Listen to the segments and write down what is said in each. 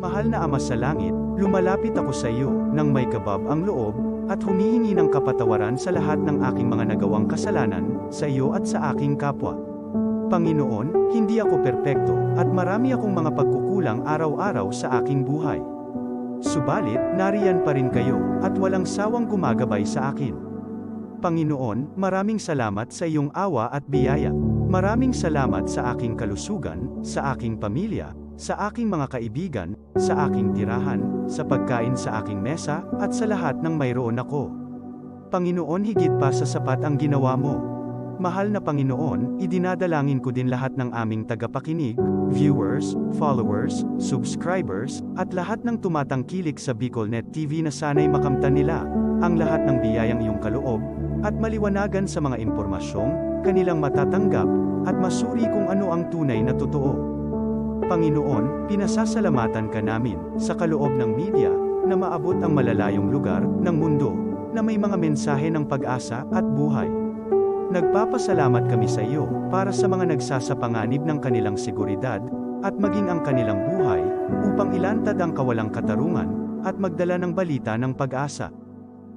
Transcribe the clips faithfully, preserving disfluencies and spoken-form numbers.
Mahal na Ama sa Langit, lumalapit ako sa iyo nang may kabab ang loob at humihingi ng kapatawaran sa lahat ng aking mga nagawang kasalanan sa iyo at sa aking kapwa. Panginoon, hindi ako perpekto at marami akong mga pagkukulang araw-araw sa aking buhay. Subalit, nariyan pa rin kayo at walang sawang gumagabay sa akin. Panginoon, maraming salamat sa iyong awa at biyaya. Maraming salamat sa aking kalusugan, sa aking pamilya, sa aking mga kaibigan, sa aking tirahan, sa pagkain sa aking mesa, at sa lahat ng mayroon ako. Panginoon, higit pa sa sapat ang ginawa mo. Mahal na Panginoon, idinadalangin ko din lahat ng aming tagapakinig, viewers, followers, subscribers, at lahat ng tumatangkilik sa BicolNet T V na sana'y makamtan nila ang lahat ng biyayang iyong kaloob at maliwanagan sa mga impormasyong kanilang matatanggap at masuri kung ano ang tunay na totoo. Panginoon, pinasasalamatan ka namin sa kaloob ng media na maabot ang malalayong lugar ng mundo na may mga mensahe ng pag-asa at buhay. Nagpapasalamat kami sa iyo para sa mga nagsasapanganib ng kanilang seguridad at maging ang kanilang buhay upang ilantad ang kawalang katarungan at magdala ng balita ng pag-asa.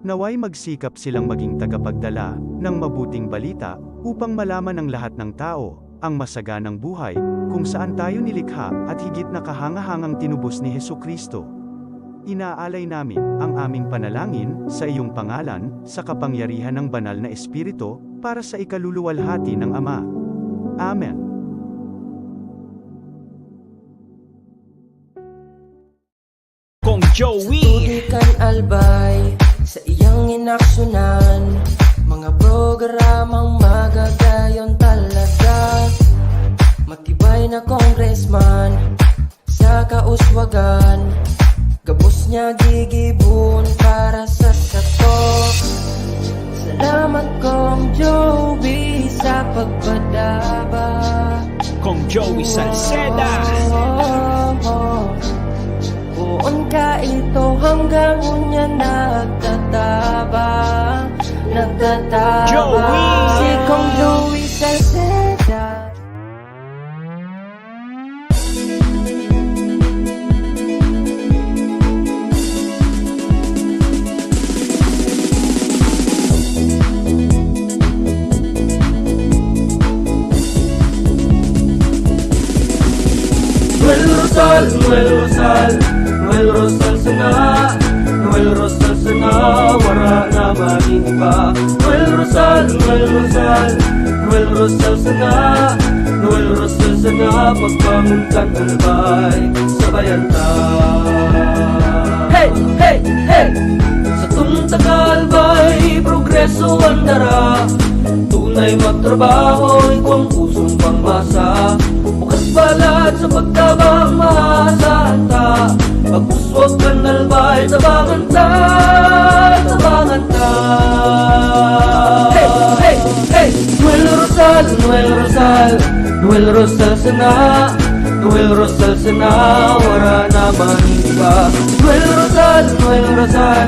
Naway magsikap silang maging tagapagdala ng mabuting balita upang malaman ng lahat ng tao ang masaganang buhay kung saan tayo nilikha at higit na kahangahangang tinubos ni Jesu-Cristo. Inaalay namin ang aming panalangin sa iyong pangalan sa kapangyarihan ng Banal na Espiritu para sa ikaluluwalhati ng Ama. Amen. Kong Joey. Tubig kan Albay sa iyang inaksyonan. Mga programang magagayon talaga. Matibay na congressman sa kauswagan. Gabos niya gigibon para sa sato. Salamat Kong Joey sa pagpadaba. Kong Joey Salceda. Poon ka ito hanggang unya nagtatabang, nagtatabang. Joey. Si Kong Joey Salceda. Noel Rosal, Noel Rosal, Noel Rosal sana, Noel Rosal sana, wara na man iba. Noel Rosal, Noel Rosal, Noel Rosal sana, Noel Rosal sana, pagbangon kan Albay, sabayan ta. Hey, hey, hey! Sa tunta ka Albay, progreso ang dara. Tunay magtrabaho, igwang pusong pangmasa. Bukas palad sa pagtabang, maasahan ta. Pag-uswag kan Albay, tabangan ta, tabangan ta. Hey, hey, hey! Noel Rosal, Noel Rosal, Noel Rosal sana, Noel Rosal sana, wara na man iba. Noel Rosal, Noel Rosal,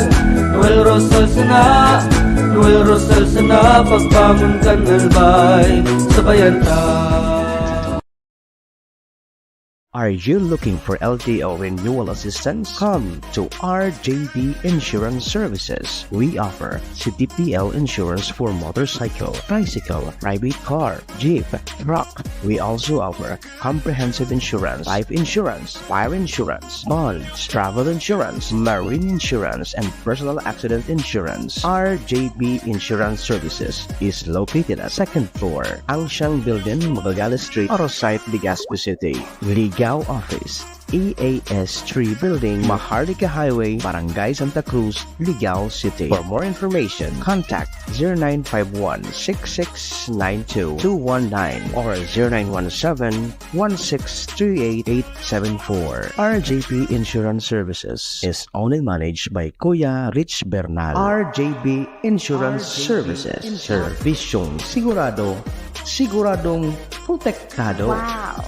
Noel Rosal sana, Noel Rosal sana, pagbangon kan Albay, sabayan ta. Are you looking for L T O renewal assistance? Come to R J B Insurance Services. We offer C P P L insurance for motorcycle, tricycle, private car, jeep, truck. We also offer comprehensive insurance, life insurance, fire insurance, bonds, travel insurance, marine insurance, and personal accident insurance. R J B Insurance Services is located at second floor, Angshang Building, Magallanes Street, Arosite, Legazpi City. Ligao Office, E A S three Building, Maharlika Highway, Barangay Santa Cruz, Ligao City. For more information, contact zero nine five one, six six nine two, two one nine or zero nine one seven, one six three eight, eight seven four. R J P Insurance Services is owned and managed by Kuya Rich Bernal. R J P Insurance Services. Serbisyong sigurado, siguradong protektado. Wow!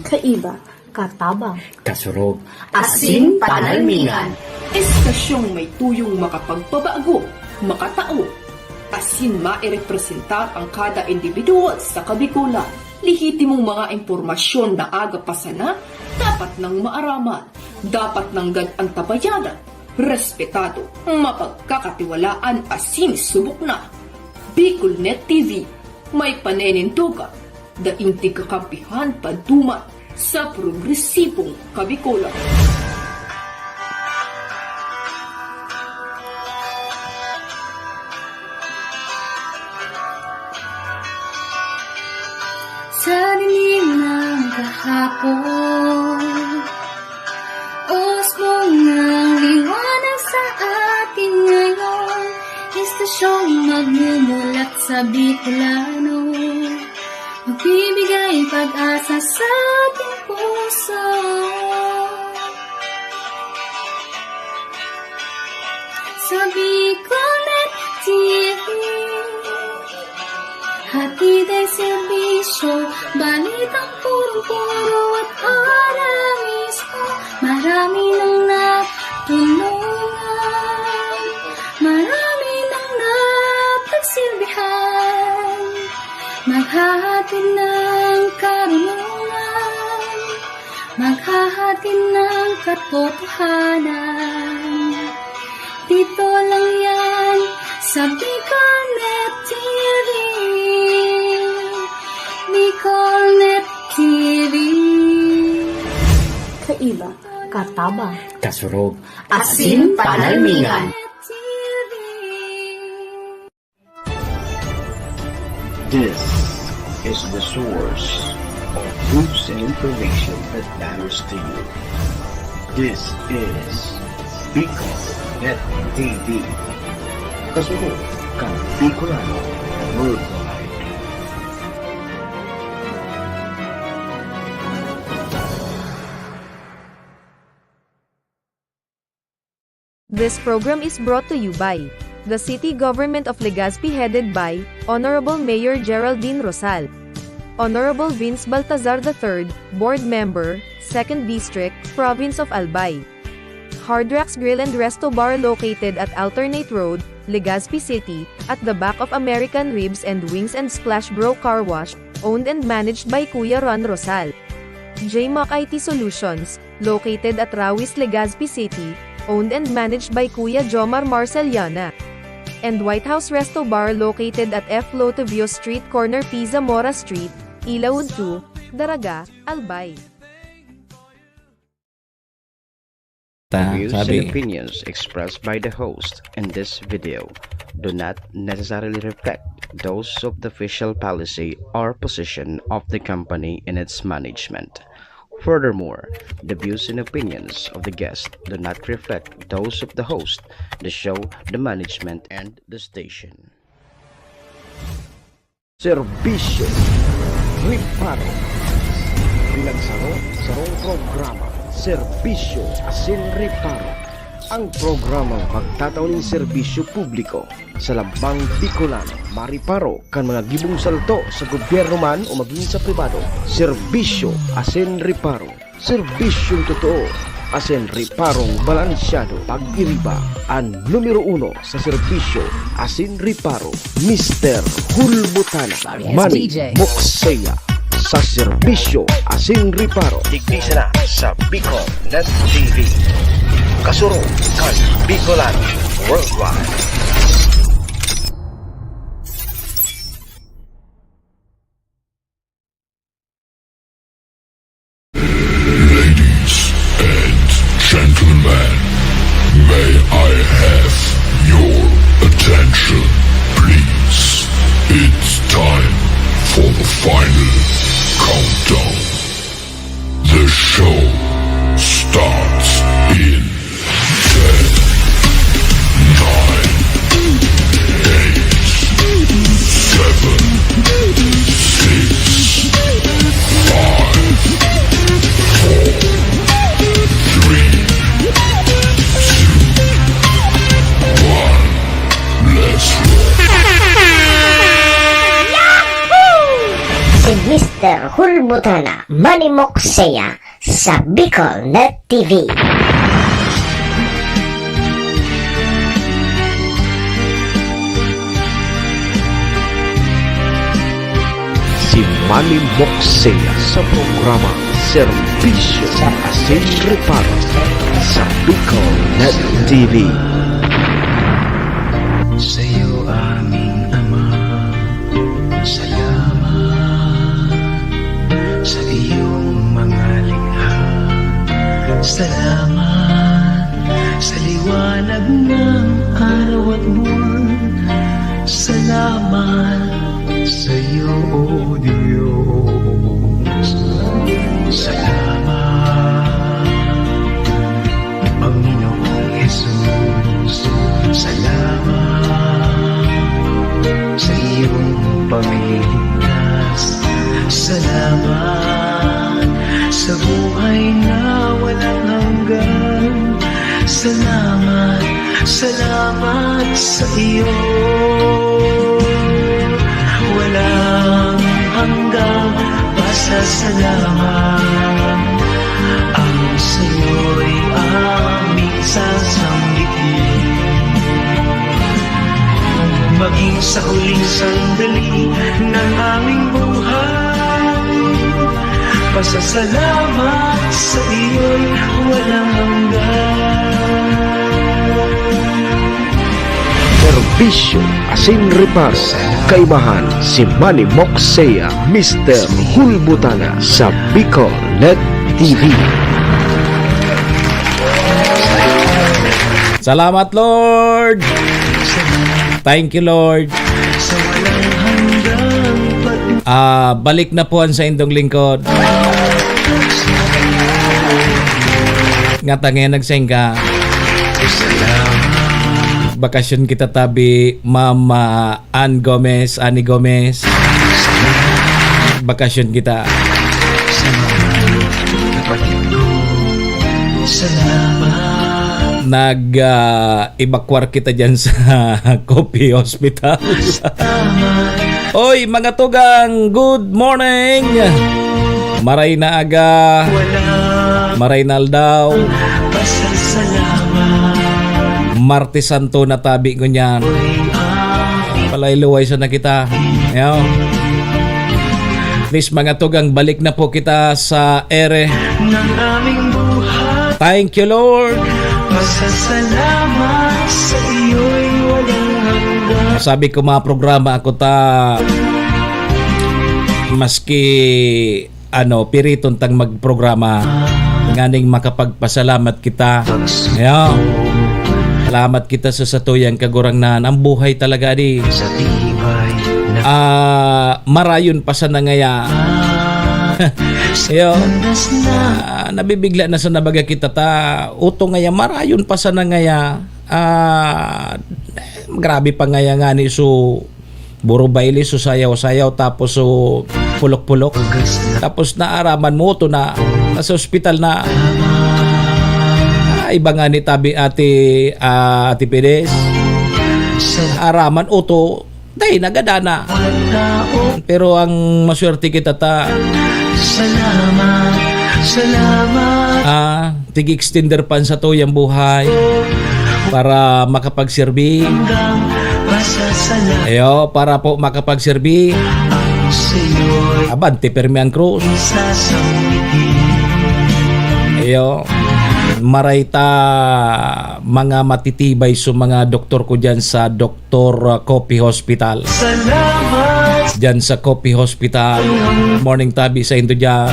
Kaiba, katabang, kasurog, asin panalmingan. Estasyong may tuyong makapagpabago, makatao, asin mairepresentar ang kada individual sa Kabikolan. Lehitimong mga impormasyon na aga pa sana, dapat nang maaraman, dapat nanggad antabayanan, respetado, mapagkakatiwalaan asin subok na. Bicolnet T V, may paninindogan, daing tigkakampihan paduman sa progresibong Kabikolan. Sa dilim ng kahapon, usbong ng liwanag sa atin ngayon, estasyong magmumulat sa Bicolano, magbibigay pag-asa sa ating puso. Sa Bicolnet T V, hatid ay serbisyo, balitang purong-puro at alam mismo. Marami nang natulungan, marami nang napagsilbihan, maghahatid ng karunungan, maghahatid ng katotohanan. Dito lang yan sa Bicolnet T V. Bicolnet T V. Kaiba, katabang, kasurog, asin panalmingan. T V. This is the source of news and information that matters to you. This is Bicol Net T V. Kasunod kan Bicolano Worldwide. This program is brought to you by the City Government of Legazpi, headed by Honorable Mayor Geraldine Rosal, Honorable Vince Baltazar the third, Board Member, Second District, Province of Albay. Hard Rocks Grill and Resto Bar, located at Alternate Road, Legazpi City, at the back of American Ribs and Wings and Splash Bro Car Wash, owned and managed by Kuya Ron Rosal. J Mac I T Solutions, located at Rawis, Legazpi City, owned and managed by Kuya Jomar Marceliana. And White House Resto Bar, located at F Lotovio Street, corner P Zamora Street, Ilaud two, Daraga, Albay. Ta, Views sabi and opinions expressed by the host in this video do not necessarily reflect those of the official policy or position of the company and its management. Furthermore, the views and opinions of the guest do not reflect those of the host, the show, the management, and the station. Serbisyo, reparo. Bilang saro, sarong programa, serbisyo asin reparo. Ang programang magtatao nin serbisyo publiko sa lambang Bicolano, mariparo kan mga gibong salto sa gobyerno man o magin sa pribado. Serbisyo asin reparo. Serbisyong totoo asin reparong balansyado. Pag-iriba, an numero uno sa serbisyo asin reparo, Mister Hulbutana, Sorry, Manny D J. Moksea, sa serbisyo asin reparo. Digdi sana sa Bicol Net T V. Kasurog kan Bicolano Worldwide. Ladies and gentlemen, may I have your attention, please? It's time for the final countdown. The show starts in ten, nine, eight, seven, six, five, four, three, two, one. Let's roll. Si Mister Hulbutana, Manny Moksea, sa Bicol Net T V. Manny Moxea sa programa Serbisyo sa Asin Reparo sa Bicol Net T V. Sa'yo, aming Ama, salamat sa iyong mga likha. Salamat sa liwanag ng araw at buwan. Salamat sa'yo, O Diyos. Salamat, Panginoong Jesus. Salamat sa iyong pagliligtas. Salamat sa buhay na walang hanggan. Salamat, salamat sa iyo. Walang hanggang pasasalamat. Ang sa'yo'y aming sasambitin. Maging sa huling sandali ng aming buhay, pasasalamat sa iyo'y walang hanggan. Serbisyo asin reparo, kaibahan si Manny Moxea, Mister Hulbutana sa Bicol Net T V. Salamat, Lord! Thank you, Lord! Ah, balik na po ang saindong lingkod. Nga tangay nagsaing ka. Bakasyon kita tabi, Mama Ann Gomez, Annie Gomez. Bakasyon kita. Nag, ah, evacuar kita dyan sa Coffee Hospital. Oy, mga tugang, good morning! Maray na aga, maray na aldaw. Martes Santo na tabi ngunyan. Palayluway sana kita. Yaw. Please, mga tugang, balik na po kita sa ere. Thank you, Lord. Pasasalamat sa iyo'y walang hanggan. Sabi ko, mga programa ako ta, maski, ano, piriton tang magprograma, nganing makapagpasalamat kita. Ayan. Salamat kita sa satuyang Kagurangnan. Ang buhay talaga, di, ah, marayon pa sana ngaya. Ayan. Ah, nabibigla na sana baga kita ta. Uto ngaya, marayon pa sana ngaya. Ah, grabe pa ngaya ngani, so, buro baile, so, sayaw-sayaw, tapos, so, pulok-pulok. Tapos naaraman mo, to na, nasa ospital na. Ah, iba ngani tabi, Ate, ah, Ate Pides. Araman, uto, dai, nagadana. Pero ang maswerte kita ta. Salamat, salamat. Ah, tig-extender pa an satuyang buhay para makapagserbi. Hanggang pasasalamat. Ayo, para po makapagserbi. Ang sa'yo'y Abante, permi ang krus. Sasambitin. Ayo. Maray ta mga matitibay so mga doktor ko dyan sa Doktor, uh, Coffee Hospital. Salamat. Dyan sa Coffee Hospital. Morning tabi sa indo dyan.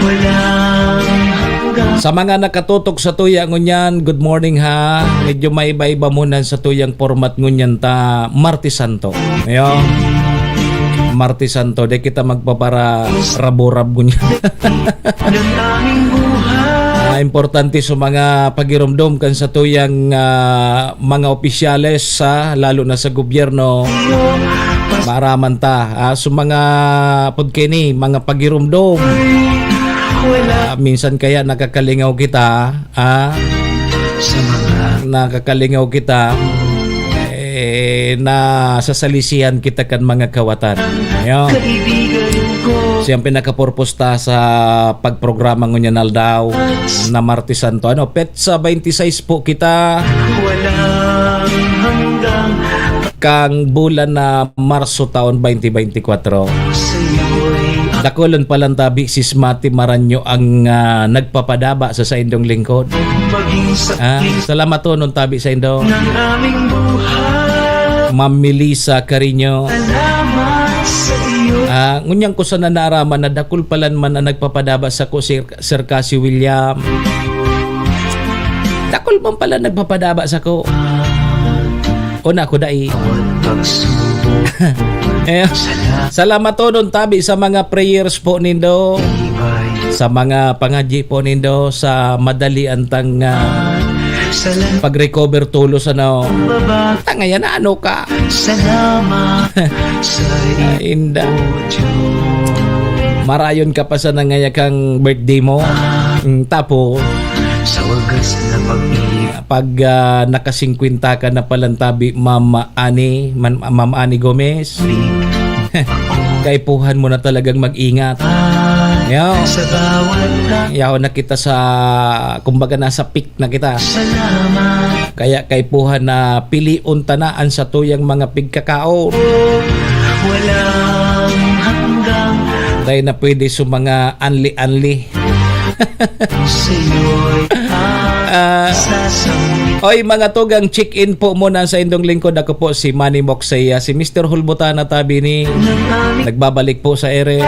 Walang hanggang. Sa mga nakatutok sa tuya ngunyan, good morning ha. Medyo maiba-iba muna sa tuyang format ngunyan ta Martes Santo. Ayo. Martes Santo, di kita magpapara-raburab ngunyan. Ng aming buhay. Ah, importante sa mga pagiromdom kan satuyang, ah, mga opisyales, ah, lalo na sa gobyerno, maaraman ta, ah, sa mga pagkini, mga pagiromdom. Ah, minsan kaya nakakalingaw kita, ah, Sa mga nakakalingaw kita, eh, nasasalisihan kita kan mga kawatan. Ayan. Kaibigan ko. Siyang pinakapurpose ta sa pagprograma ngunyan aldaw na Martes Santo. Ano, petsa twenty-six po kita. Walang hanggang kang bulan na Marso taon twenty twenty-four. Dakulon palan tabi si Smati Maranyo ang, ah, nagpapadaba sa saindong lingkod. Ah, salamaton tabi saindo. Ma'am Melissa Carino. Ah, ngunyan ko sana naaraman na dakul palan man ang nagpapadaba sako, Sir, Sir Cassie William. Dakul man pala nagpapadaba sako. Una ko dai. Eh, salamaton tabi sa mga prayers po nindo. Sa mga pangadyi po nindo sa madalian tang, ah, pag-recover tolos, ano. Tangayan na, ano ka? Salamat sa Ay, inda. Marayon ka pa sa nangaya kang birthday mo. Mm, tapos, sa wagas na pag-ibig. Pag, ah, naka-singkwenta ka na palan tabi, Ma'am Ani, Man-, Ma'am Ani Gomez. Kaipuhan mo na talagang mag-ingat. Yaw. Sa bawat Yaw na kita sa, kumbaga, nasa peak na kita. Salamat. Kaya kaipuhan na pilion ta na an satuyang mga pigkakaon. Walang hanggang. Dahil na pwede sa mga anli-anli. Sa'yo'y Ah, sasambit. Oy, mga tugang, check-in po muna sa indong lingkod. Ako po si Manny Moksaya, si Mister Hulbutana Tabini. Nagbabalik po sa ere.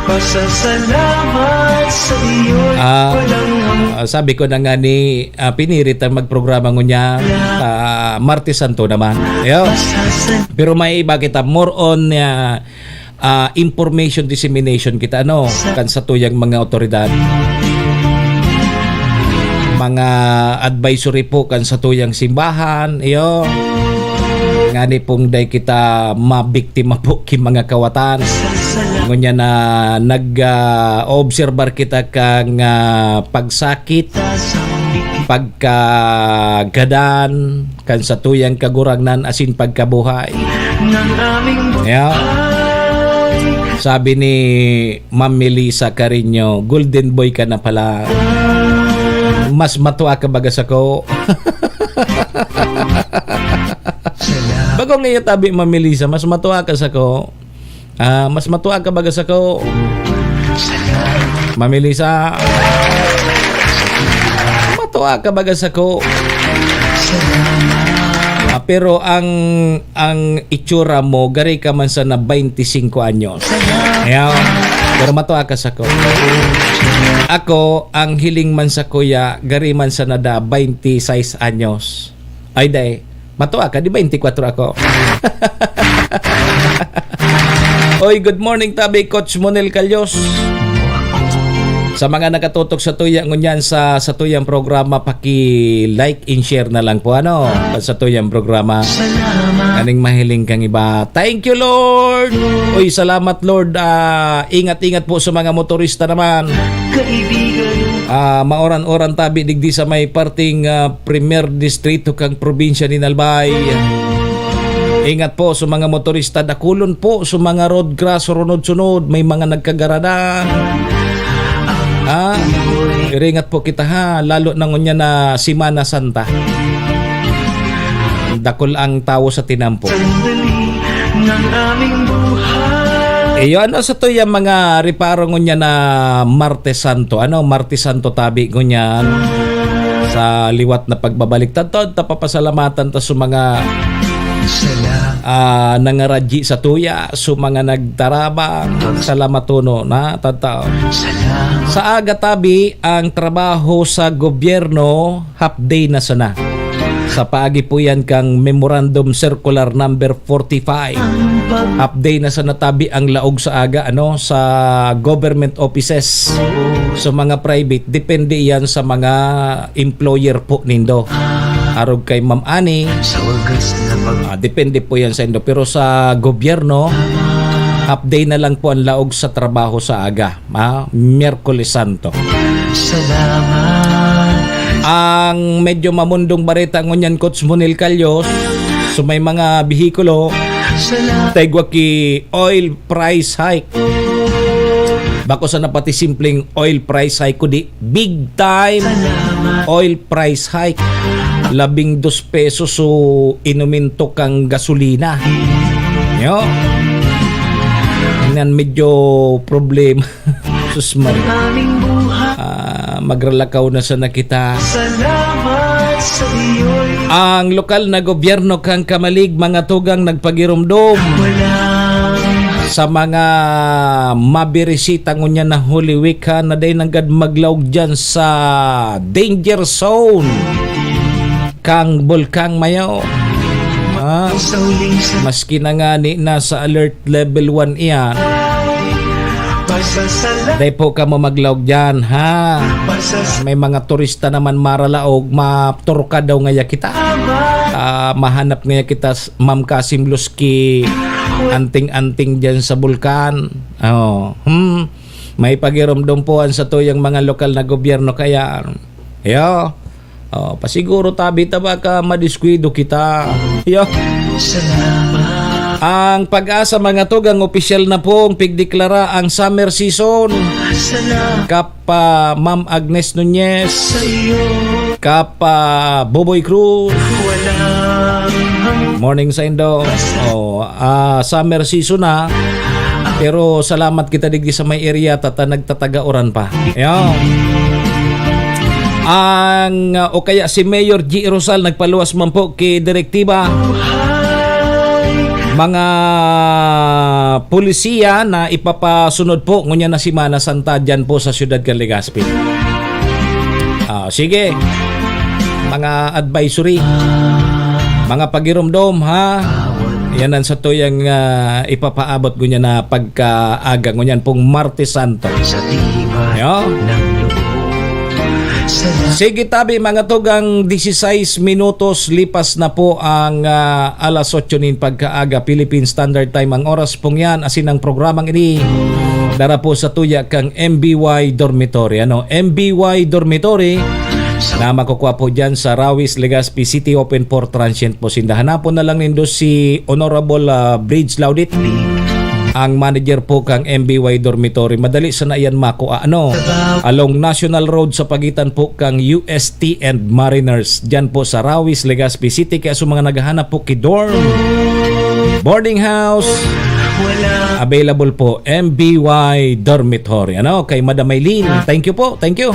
Pasasalamat sa iyo'y Ah, walang hanggang. Ah, sabi ko na nga ni, ah, pinirit ang magprograma ngunyan, ah, Martes Santo naman. Ayo. Pasasal- Pero may iba kita, more on, ah, ah, information dissemination kita, ano, kan satuyang mga awtoridad. Mga advisory po kan satuyang simbahan, iyo. Ngani pong dai kita mabiktima po ki mga kawatan. Ngunyan na nag, ah, obserbar kita kang, ah, pagsakit, pagkagadan, kan satuyang kagurangnan asin pagkabuhay. Ng aming Yeah. buhay. Sabi ni Ma'am Melissa Carino, "Golden boy ka na pala." Mas matua ka baga sako. Salamat. Bagong iyo tabi, Ma'am Melissa, mas matua ka sako. Ah, mas matua ka baga sako. Ma'am Melissa. Matua ka baga sako. Ah, pero ang, ang itsura mo, gari ka man sana twenty-five anyos. Ayan. Pero matua ka sako. Ako, ang hiling man sakuya, gari man sana da twenty-six anyos. Ay, dai. Matua ka, di ba, twenty-four ako? Oy, good morning, tabi, Coach Monel Calyos. Sa mga nakatutok sa tuya ngunyan sa, sa tuyang programa, paki-like and share na lang po, ano, sa tuyang programa. Salamat. Kaning mahiling kang iba. Thank you, Lord. Uy, salamat, Lord. Ah, ingat-ingat po sa mga motorista naman. Kaibigan. Ah, maoran-oran tabi digdi sa may parting, ah, Primer Distrito kang probinsya nin Albay. Ingat po sa mga motorista, dakulon po sa mga road cross, runod-sunod, may mga nagkagaradan. Ha? Iringat po kita, ha, lalo na ngunyan na Semana Santa. Dakul ang tawo sa tinampo. Sandali ng aming buhay. Iyo, ano sa to yung mga reparo ngunyan na Martes Santo? Ano, Martes Santo tabi ngunyan. Sa liwat na pagbabalik, tantaw, tapapasalamatan ta sa mga, Salamat. ah, nangaradyi sa tuya, sa mga nagtarabang. Salamat, Tuno, na tantaw. Salamat. Sa aga tabi, ang trabaho sa gobyerno, half day na sana. Sa paagi po yan kang Memorandum Circular Number forty-five. Half day na sana tabi ang laog sa aga, ano, sa government offices. Sa mga private, depende yan sa mga employer po nindo. Arog kay Ma'am Ani, Sa wagas na pag- ah, depende po yan sa indo. Pero sa gobyerno, half day na lang po ang laog sa trabaho sa aga. Ah, Miyerkules Santo. Salamat. Ang medyo mamundong bareta ngunyan, Coach Monel Calyos, so may mga bihikulo, Salamat. Tegwa ki oil price hike. Bako sana pati simpleng oil price hike, kundi big time Salamat. Oil price hike. labing dos pesos so inumin to kang gasolina. Yo. Nan medyo problema. Sus Maria. Ah, magralakaw na sana kita. Ang lokal na gobyerno kan Camalig, mga tugang, nagpagiromdom sa mga mabirisita ngunyan na Holy Week, ha, na dai nanggad maglaog dyan sa danger zone kang Bulkang Mayo. Ha? Maski na ngani nasa alert level one iyan, dai po kamo maglaog dyan, ha? May mga turista naman maralaog, maturka daw ngaya kita. Ah, mahanap ngaya kita, s-, Ma'am Kasim Luski, anting-anting dyan sa Bulkan. Oh, hmm. May pagiromdom po an satuyang mga lokal na gobyerno kaya, yo. Oh, pasiguro tabi ta baka madiskuido kita. Yo. Ang PAGASA, mga tugang, opisyal na pong pigdeklara ang summer season. Kapa Ma'am Agnes Nunez. Kapa Boboy Cruz. Morning sa indo. Oh, ah, summer season na. Pero salamat kita digdi sa may area ta, ta nagtatagauran pa. Yo. Ang, ah, o kaya si Mayor G Rosal nagpaluwas man po ki direktiba, mga pulisiya na ipapasunod po ngunyan na Semana Santa dyan po sa siyudad kan Legazpi. Ah, sige. Mga advisory, mga pagiromdom, ha? Yan ang satuyang, ah, ipapaabot ngunyan na pagkaaga ngunyan pong Martes Santo. Sa tibay Yo. ng loob. Sa Sige tabi, mga tugang, dieciséis minutos lipas na po ang, ah, alas otso nin pagkaaga, Philippine Standard Time ang oras pong yan. Asin ang programang ini dara po sa tuya kang M B Y Dormitory. Ano? M B Y Dormitory na makukuha po dyan sa Rawis, Legazpi City, open for transient po sinda. Hanapon na lang nindo si Honorable, ah, Bridge Laudit, ang manager po kang M B Y Dormitory. Madali sana yan makua, ano? Along National Road sa pagitan po kang U S T and Mariners. Dyan po sa Rawis, Legazpi City. Kaya sa mga naghahanap po ki dorm, boarding house, available po, M B Y Dormitory. Ano? Kay Madam Maylene. Thank you po. Thank you.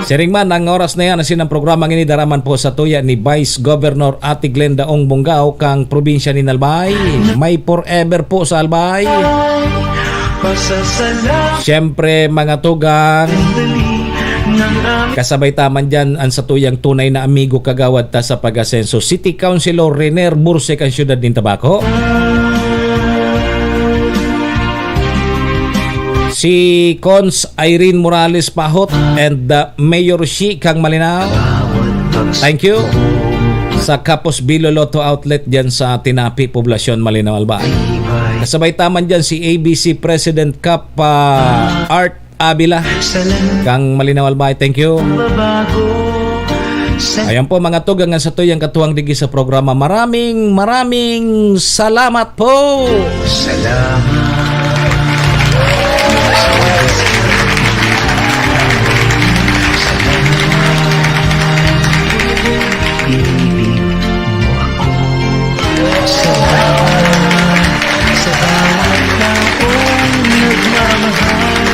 Siring man, ang oras na yan, asin ang programang ini dara man po sa tuya ni Vice Governor Ate Glenda Ong Bongao kang probinsya nin Albay. May forever po sa Albay. Siyempre, mga tugang, kasabay ta man dyan ang satuyang tunay na amigo, kagawad ta sa pag-asenso, City Councilor Renier Burse kan siyudad nin Tabaco. Si Cons Irene Morales Pahot and, uh, Mayor Shi kang Malinao. Thank you. Sa Kapos Bilo Lotto Outlet dyan sa Tinapi, Poblacion, Malinao, Albay. Kasabay ta man dyan si A B C President Kap, uh, Art Avila kang Malinao, Albay. Thank you. Ayan po, mga tugang, ang satuyang katuwang digdi sa programa. Maraming, maraming salamat po. Salamat. Inibig mo ako. Salamat sa bawat taong nagmamahal.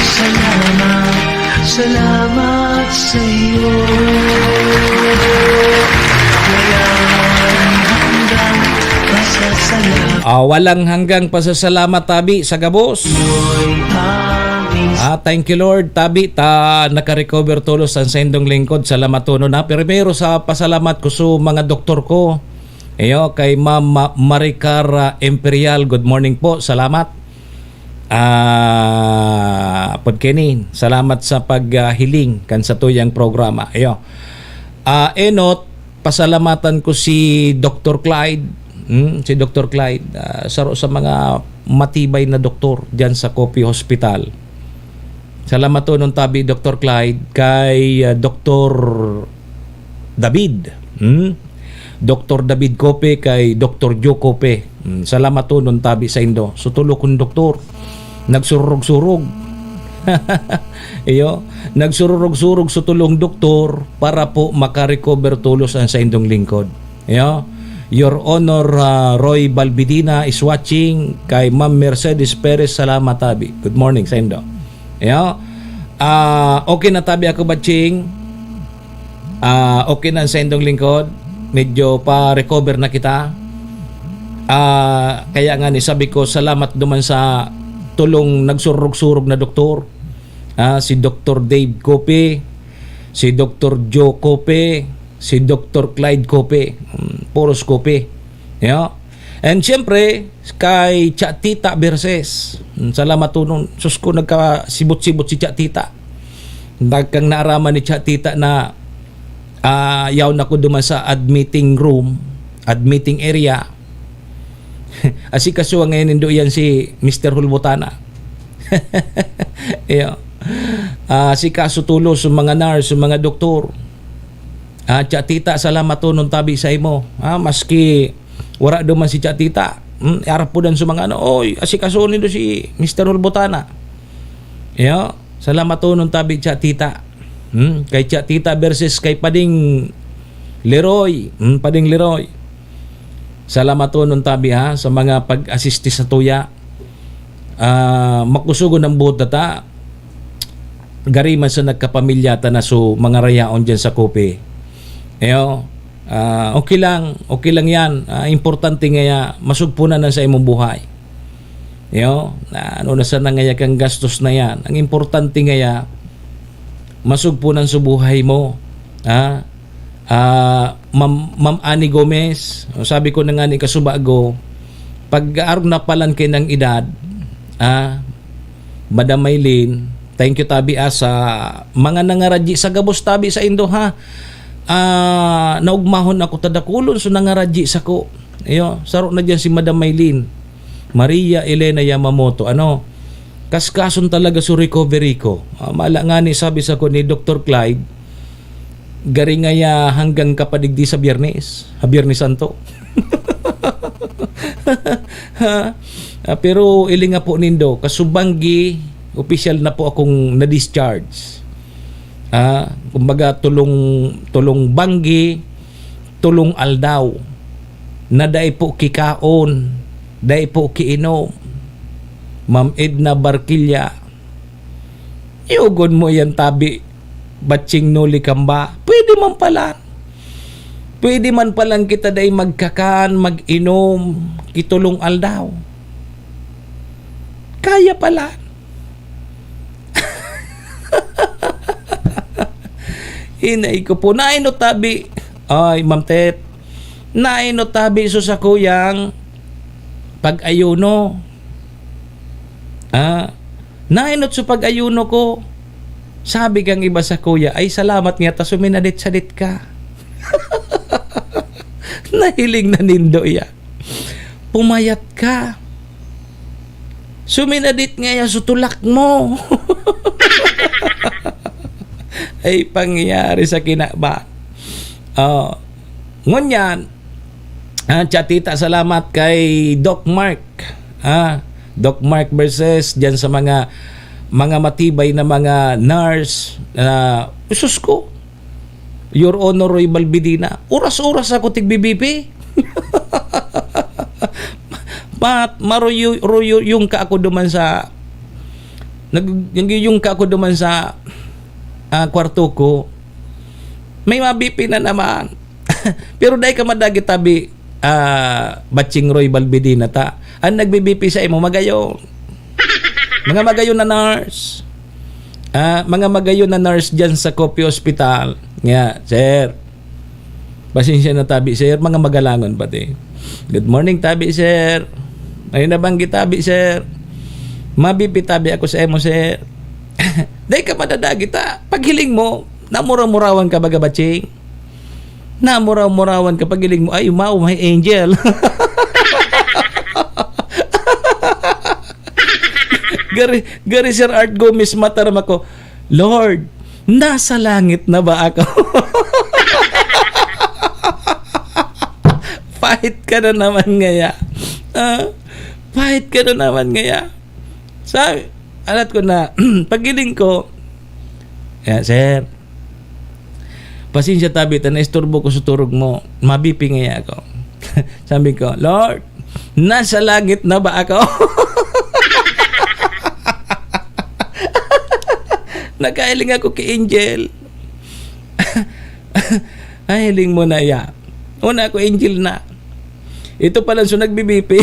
Salamat, salamat sa iyo. Walang hanggang pasasalamat. Ah, walang hanggang pasasalamat, tabi, sa gabos. Mo'y aming Ah, thank you, Lord. Tabi, ta nakarecover tolos ang saindong lingkod. Salamaton na. Primero sa pasalamat ko sa mga doktor ko. Iyo, kay Ma'am Ma-, Maricar, ah, Imperial. Good morning po. Salamat. Ah, Podkenin, salamat sa pag, ah, hiling kan satuyang programa. Iyo. Ah, enot, pasalamatan ko si Doktor Clyde. Hmm, si Doktor Clyde, ah, saro sa mga matibay na doktor diyan sa Cope Hospital. Salamaton tabi, Doktor Clyde, kay, ah, Doktor David. Hmm? Doktor David Cope kay Doktor Joe Cope. Hmm, salamaton tabi saindo. So, tulo kong doktor. Nagsurog-surog. Iyo, nagsururog-surog sa tulong doktor para po makarecover tolos ang saindong lingkod. Iyo, Your Honor, ah, Roy Balbidina is watching. Kay Ma'am Mercedes Perez, salamat tabi. Good morning saindo. Iyo, ah, okay na tabi ako, Batching. Ah, okay na ang saindong lingkod. Medyo pa-recover na kita. Ah, kaya nga ni sabi ko, salamat duman sa tulong nagsurog-surog na doktor. Ah, si Doktor Dave Cope, si Doktor Joe Cope, si Doktor Clyde Cope. Hmm, puros Cope. Yeah. And siyempre, kay Chatita Verses. Hmm, salamat tunon. Sus ko, nagkasibot-sibot si Chatita. Nagkang naaraman ni Chatita na, ah, yaon ako duman sa admitting room, admitting area. Asikaso ngayon nindo yan si Mister Hulbutana. Iyo. Ah, asikaso tulos sa mga nurse, sa mga doktor. Ah, Chatita, salamat tunon tabi sa imo. Ah, maski wara duman si Chatita. Hmm, arap po dan sa mga ano, "Oy, asikaso nindo si Mister Hulbutana." Iyo, salamat tunon tabi, Chatita. Hmm, kay Chatita versus kay Pading Leroy. Hmm, Pading Leroy. Salamat tunon tabi, ha, sa mga pag-asisti sa tuya. Ah, makusugon ang buot data. Gari man sa nagkapamilya ta na, so, mga rayaon dyan sa Cope. Eyo, ah, okay lang, okay lang yan. Ah, importante ngaya, masugpunan na sa imong buhay. Eyo, na ano na sana ngaya kang gastos na yan. Ang importante ngaya, masugpunan sa buhay mo. Ha? Ah, Ma'am, Ma'am Annie Gomez, sabi ko na nga ni kasubago, pag aron na palan kayo ng edad, ah, Madam Maylin, thank you tabi, ah, sa mga nangaradyi sa gabos tabi sa indo, ha. Ah, naugmahon ako ta dakulon so nangaradyi sako. Iyo, saro na diyan si Madam Maylin, Maria Elena Yamamoto. Ano, kaskason talaga so recovery ko. Ah, mala nga ni sabi sako ni Doktor Clyde, gari ngaya hanggang kapadigdi sa Biyernes, ha, Biyernes Santo. Ha? Ah, pero ilinga po nindo, kasubanggi, opisyal na po akong na-discharge. Ah, kumbaga, tulong, tulong banggi, tulong aldaw, na dai po kikaon, dai po kiinom. Ma'am Edna Barquilla, iugon mo yan tabi, Batching Noli Kamba. Pwede man palan. Pwede man palan kita dai magkakan, mag-inom, kitulong aldaw. Kaya palan. Inay ko po. Nainot tabi. Ay, Ma'am Tet. Nainot tabi so sakuyang pag-ayuno. Ah, nainot so pag-ayuno ko. Sabi kang iba sa kuya, "Ay, salamat nga ta suminadit-sadit ka." Nahiling na nindo iya. Pumayat ka. Suminadit nga iya so tulak mo. Ay, pangyayari sa kinaba. Oh. Ngunyan, ah, Chatita, salamat kay Doc Mark. Ah, Doc Mark versus dyan sa mga, mga matibay na mga nurse na, sus ko, Your Honor Roy Balbidina, oras-oras ako tig-B B P. Pat, maruyo-, ruyo-, yung ka ako duman sa, nag-, yung, yung ka ako duman sa, ah, kwarto ko. May ma-B P na naman. Pero dai ka madagit tabi, ah, Batching Roy Balbidina ta. Ang nagbi-B P sa imo, magayon. Mga magayon na nurse. Ah, mga magayon na nurse dyan sa Cope Hospital. Nga, sir. Pasensya na tabi, sir. Mga magalangon pati. Good morning, tabi, sir. Ay, nabanggit tabi, sir. Mabipi tabi ako sa imo, sir. Dai ka madadagit, ha? Paghiling mo, namuraw-murawan ka, baga, Batching. Namuraw-murawan ka, paghiling mo, "Ay, umaw, my angel." Gari, gari, Sir Art Gomez, mataram ako, "Lord, nasa langit na ba ako?" Pahit ka na naman ngaya. Ah, pahit ka na naman ngaya. Sabi, alat ko na, paggiling ko, "Ya, sir, pasensya tabi ta naisturbo ko sa turog mo. Mabipi ngaya ako." Sabi ko, "Lord, nasa langit na ba ako?" Nakahiling ako ki Angel. Ay, hiling mo na ya. Una ako, Angel na. Ito pala, so nagbibipi.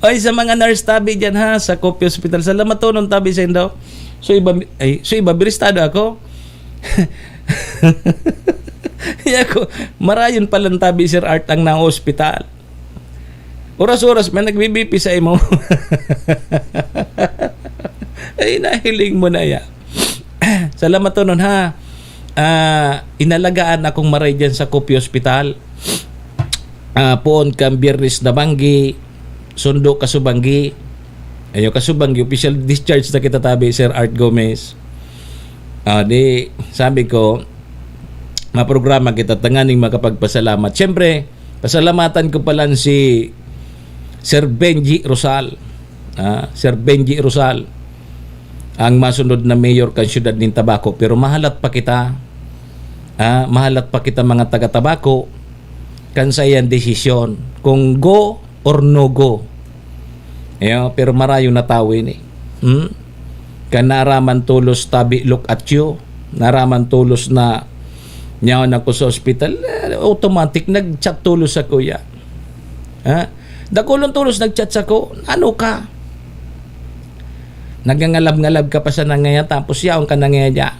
Oy, sa mga nurse tabi dyan, ha, sa Kopya Hospital. Salamaton tabi sa indo. So iba, ay, so iba, biristado ako. Yako, marayon palan tabi, Sir Art, ang na ospital. Oras-oras may nagbibipi sa imo. Ay, nahiling mo na ya. Salamaton, ha. Ah, inalagaan akong maray dyan sa Kopya Hospital. Ah, poon kan Biyernes na banggi, sundo kasubanggi. Ayo, kasubanggi, official discharge na kita tabi, Sir Art Gomez. Ah, di, sabi ko, maprograma kita tanganing makapagpasalamat. Siyempre, pasalamatan ko palan si Sir Benji Rosal. Ah, Sir Benji Rosal, ang masunod na mayor kan siyudad nin Tabaco. Pero mahalat pa kita. Ah, mahalat pa kita, mga taga Tabaco, kan saiyang desisyon kung go or no go. Ayo, pero marayo na tawo ini. Hmm? Kan naaraman tolos tabi, look at you. Naaraman tolos na nyaon ako sa ospital, eh, automatic, nag-chat tolos sa kuya. Ha? Dakulon tolos nag-chat sako, "Ano ka? Nagangalab-ngalab ka pa sa nangaya, tapos yaon ka nangaya dya."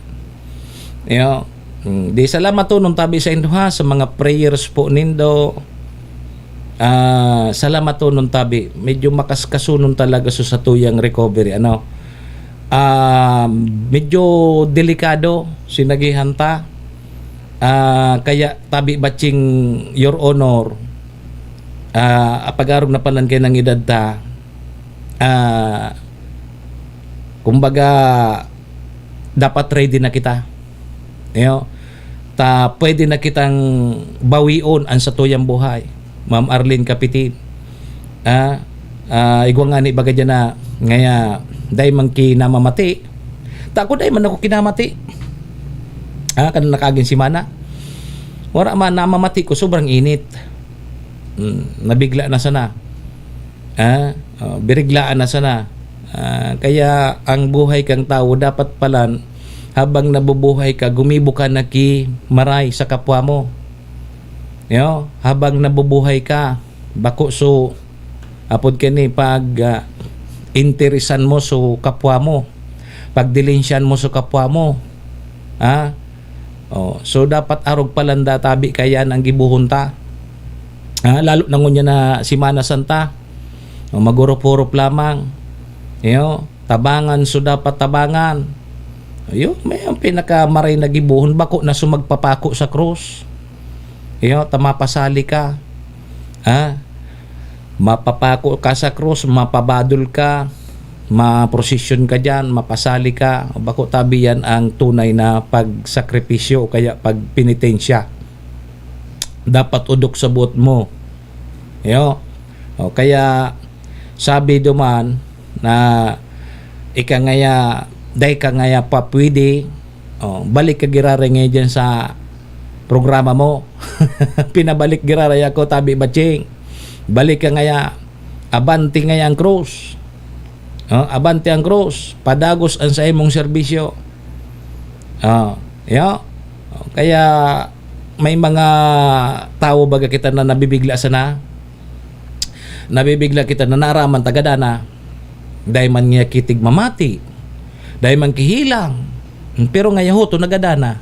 Yo. Hmm, di, salamaton tabi sa indo, ha, sa mga prayers po nindo. Ah, salamaton tabi. Medyo makaskasunon talaga sa satuyang recovery, ano. Ah, medyo delikado, sinagihan ta. Ah, kaya tabi, Batching, Your Honor, ah, pag-arog na palan kaining edad ta, ah, kumbaga, dapat ready na kita. Yo, ta pwede na kitang bawion an satuyang buhay. Ma'am Arlene Capitin. Ah, ah, igwa ngani baga dyan na, ngaya, dai man kinamamati. Ta ako, dai man ako kinamati. Ah, kan nakaaging semana. Wara man, namamati ko, sobrang init. Hmm, nabigla na sana. Ah, oh, biriglaan na sana. Ah, kaya ang buhay kang tawo dapat palan, habang nabubuhay ka, gumibo ka na ki maray sa kapwa mo. Yo, habang nabubuhay ka, bako so, apod kani, pag, ah, interesan mo so kapwa mo, pagdilinsyan mo so kapwa mo. Ha? Oh, so dapat arog palan da tabi kaiyan ang gibohon ta. Ha? Lalo na ngunyan na Semana Santa. Oh, magurop-hurop lamang. Yo, tabangan so dapat tabangan. Yo, may ang pinakamaray na gibohon, bako na so magpapako sa krus. Yo, ta mapasali ka. Ha? Mapapako ka sa krus, mapabadol ka, maprosesyon ka diyan, mapasali ka. Bako tabi yan ang tunay na pagsakripisyo o kaya pagpenitensya. Dapat odok sa buot mo. Yo. O kaya, sabi duman na ika ngaya, dai ka ngaya pa pwede, o, balik ka giraray ngaya diyan sa programa mo. Pinabalik giraray ako, tabi, Batching. Balik ka ngaya, abante ngaya ang krus. O, abante ang krus, padagos ang sa imong serbisyo. O, yo. O, kaya may mga tawo baga kita na nabibigla sana. Nabibigla kita na naaraman ta gadan na. Dai man ngaya ki tigmamati. Dai man ki hilang. Pero ngaya hoto na gadan na.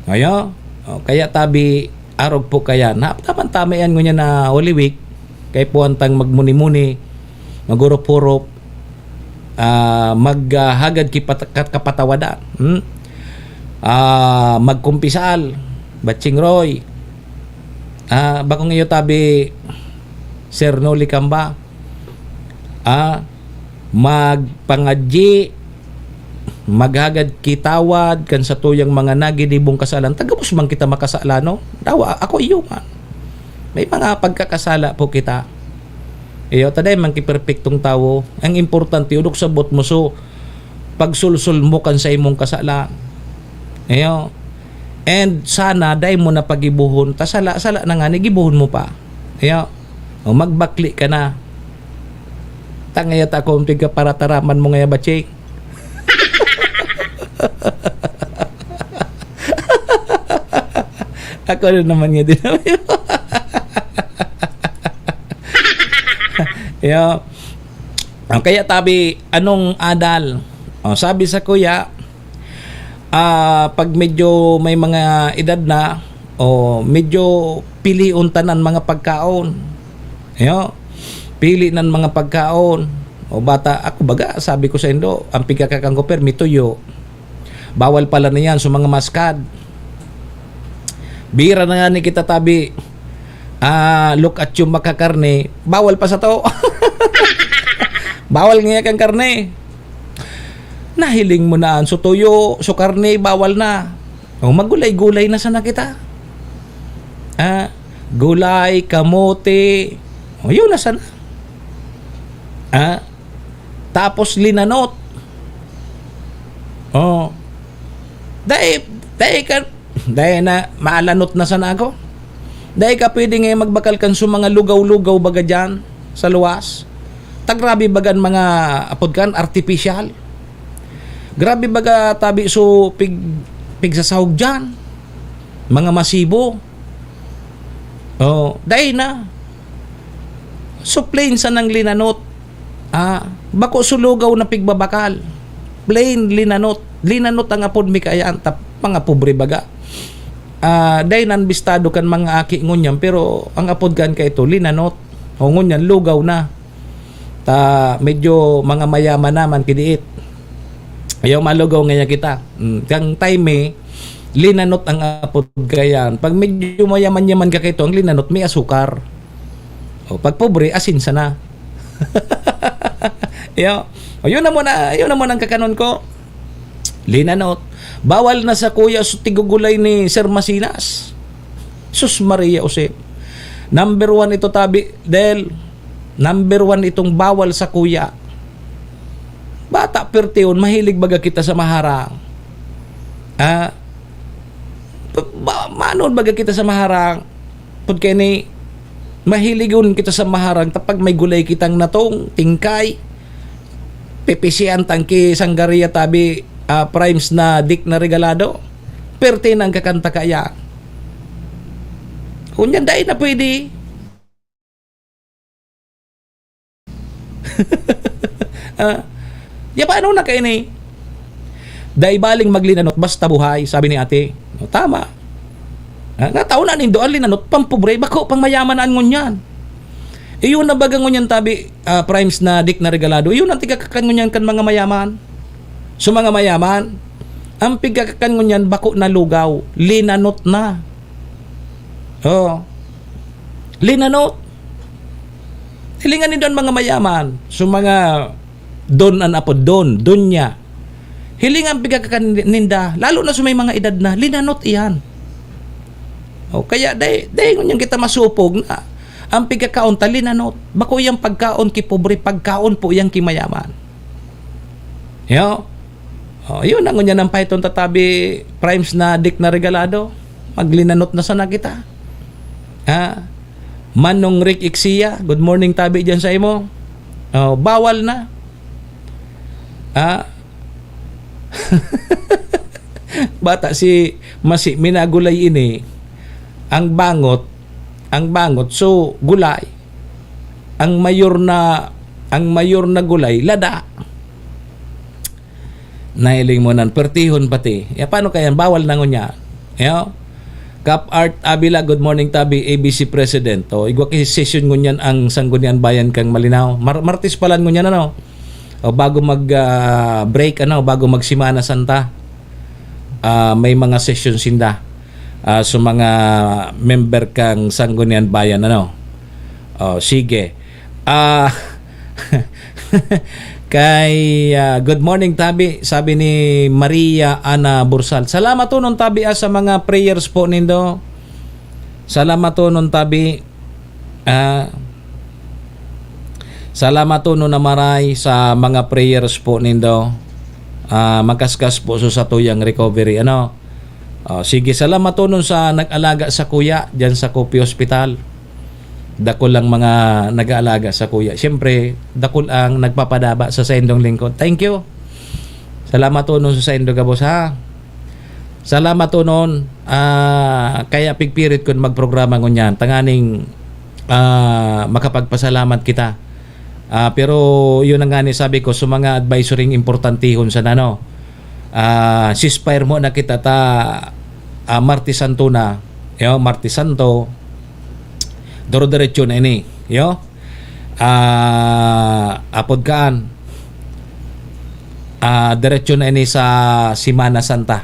Ayo. O, kaya tabi, arog po kaya. Na, tama-tama yan ngunyan na Holy Week. Kaipuhan tang magmuni-muni, magurop-hurop, ah, maghagad ki pat-, kat-, kapatawadan. Hmm? Ah, magkumpisal, Batching Roy. Ah, bakong iyo tabi, Sir Noli Camba. Ah, magpangadyi, maghagad ki tawad kan satuyang mga nagidibong kasalan. Ta gabos man kita makasala, no? Dawa, ako iyo man. May mga pagkakasala po kita. Iyo, ta dai man ki perpektong tawo. Ang importante, odok sabot mo, so, pagsulsol mo kan sa imong kasala. Iyo. And sana, dai mo na pagibohon. Ta sala, sala na nga ni, gibohon mo pa. Iyo. O, magbakli ka na. Tangay ta akong pigkaparataraman mo ngaya, Baching. Ako rin naman nga din. Yo. O, kaya tabi, anong adal? O, sabi sa kuya, ah, pag medyo may mga edad na, o medyo pilion tanan mga pagkaon. Yo. Pili nan mga pagkaon. O bata, ako baga, sabi ko sa indo, ang pigkakakan ko, permi tuyo. Bawal pala na yan sa mga maskad. Bira na nga ni kita tabi, ah, look at yung makakarne, bawal pa sa to. Bawal nga kan karne. Nahiling mo na ang sutuyo, su karne, bawal na. O, magulay-gulay na sana kita. Ah, gulay, kamote. O, yun na sana. Ah, tapos linanot. Oh. Dai, dai ka, dai na, maalanot na sana ako. Dai ka pwede ngayon magbakal kan su mga lugaw-lugaw baga dyan sa luwas. Ta grabe baga an mga apod kan, artificial. Grabe baga tabi su pig, pigsasahog dyan. Mga masibo. Oh, dai na. So, plain sanang linanot. Ah, bako su lugaw na pigbabakal. Plain linanot. Linanot ang apod mi kaya ang tap-, mga pobre baga. Ah, dai nan bistado kan mga aki ngunyan, pero ang apod kan kaito, linanot. O ngunyan, lugaw na. Ta, medyo mga mayaman naman, kidiit. Ayaw malugaw ngayon kita. Mm, kang time eh, linanot ang apod kayan. Pag medyo mayaman-yaman ka kaito, ang linanot may asukar. O, pag pobre, asin sana. Yo. O, yun na muna, yun na muna ang kakanon ko. Linanot. Bawal na sa kuya su tigugulay ni Sir Masinas. Sus Maria Jose. Number one ito tabi, Del. Number one itong bawal sa kuya. Bata pertiyon, mahilig baga kita sa maharang. Ah, ba, manon baga kita sa maharang? Pud kay ni, mahiligon kita sa maharang, tapag may gulay kitang natong, tingkay, pipisian tangki, sanggaria tabi, ah, primes na dik na regalado. Perte na ang kakanta kaya. Unya, dai na pwede. Ah, ya, paano na kayo ni? Dai baling maglinanot, basta buhay, sabi ni ate. O, tama. Ah, nga tao na nindo, ang linanot, pampobre, bako, pang mayaman na an ngunyan. Iyon na baga ngunyan tabi, ah, primes na dik na regalado. Iyon ang tigakakan ngunyan kan mga mayaman. So, mga mayaman, ang pigkakakan ngunyan, bako na lugaw, linanot na. Oh. Linanot. Hilingan nindo an mga mayaman. So, mga don an apod, don, donya. Hilingan pigkakakan ninda, lalo na sa may mga edad na, linanot iyan. O, kaya dai, dai ngunyan kita masupog na ang pigkakaon ta linanot. Bako yang pagkaon ki pobre, pagkaon po yang ki mayaman. Yo. O, yun na ngunyan ang paiton tatabi, primes na dik na regalado. Maglinanot na sana kita. Ha? Manong Rick Ixia, good morning tabi dyan sa imo. O, bawal na. Ah. Bata si Masi, minagulay ini. Ang bangot, ang bangot, so gulay. Ang mayor na, ang mayor na gulay, lada. Nahiling mo nan, pertihon pati. Ya, paano kaya? Bawal na ngunyan. Yo? Cap Art Avila, good morning, tabi, A B C President. O, igwa ki session ngunyan ang Sangguniang Bayan kang Malinao. Mar-, Martes pala ngunyan, ano? O, bago mag, ah, break, ano? Bago mag Semana Santa. Ah, may mga session sinda. Ah, so mga member kang Sangguniang Bayan, ano? O, sige. Ah, kay, ah, good morning, tabi, sabi ni Maria Ana Bursal. Salamat tonon, tabi, ah, sa mga prayers po nindo. Salamat tonon, tabi. Ah, Salamat tonon na maray sa mga prayers po nindo. Ah, makaskas po sa satuyang recovery, ano? Ah, sige, salamat tonon sa nag-alaga sa kuya diyan sa Kopi Hospital. Dakul ang mga nag-aalaga sa kuya. Siyempre, dakul ang nagpapadaba sa saindong lingkod. Thank you. Salamat tonon sa saindo gabos, ha? Salamat tonon. Ah, kaya pigpirit ko magprograma ngunyan. Tanganing, ah, makapagpasalamat kita. Ah, pero yun na nga ni sabi ko, sa mga advisory importantihon sa nano, ah, ceasefire mo na kita ta, ah, Martes Santo na. Yo, Martes Santo, duro-diretso na ini. Yo, ah, apod kaan, ah, diretso na ini sa Semana Santa.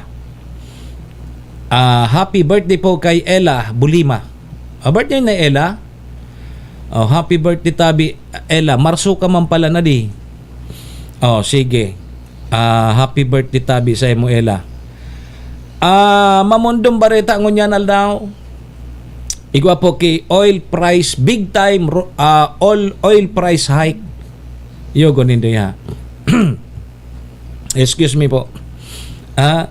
Ah, happy birthday po kay Ella Bulima. Ah, birthday na Ella? Oh, happy birthday, tabi, Ella. Marso ka man pala na di. Oh, sige. Ah, happy birthday, tabi, sa imo, Ella. Ah, mamundong bareta ngunyan aldaw. Igwa po ki oil price, big time ro-, ah, oil, oil price hike. Yogo nindo ya. Excuse me po. Ah,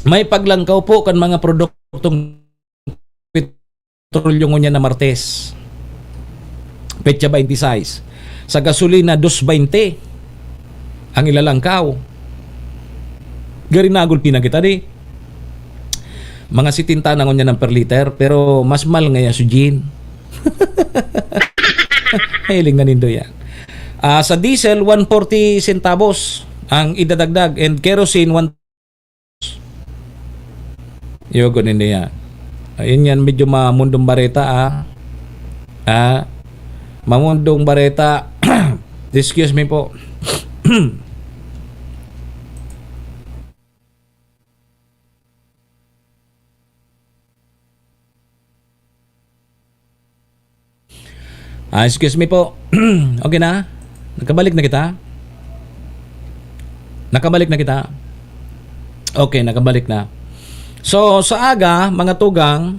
may paglangkaw po kan mga produktong petrolyo ngunyan na Martes, petsa twenty-six. Sa gasolina, dos twenty ang ilalangkaw. Gari nagulpi na kita di. Mga setenta na ngunyan ang per liter, pero mas mahal ngaya si Jean. Hiling na nindo yan. Ah, sa diesel, one forty centavos ang idadagdag, and kerosene, one Yogo nindo yan. Ayun yan, medyo mamundong bareta, ah. Ah, mamundong bareta. Excuse me po. Ah, excuse me po. Okay na? Nakabalik na kita? Nakabalik na kita? Okay, nakabalik na. So, sa aga, mga tugang,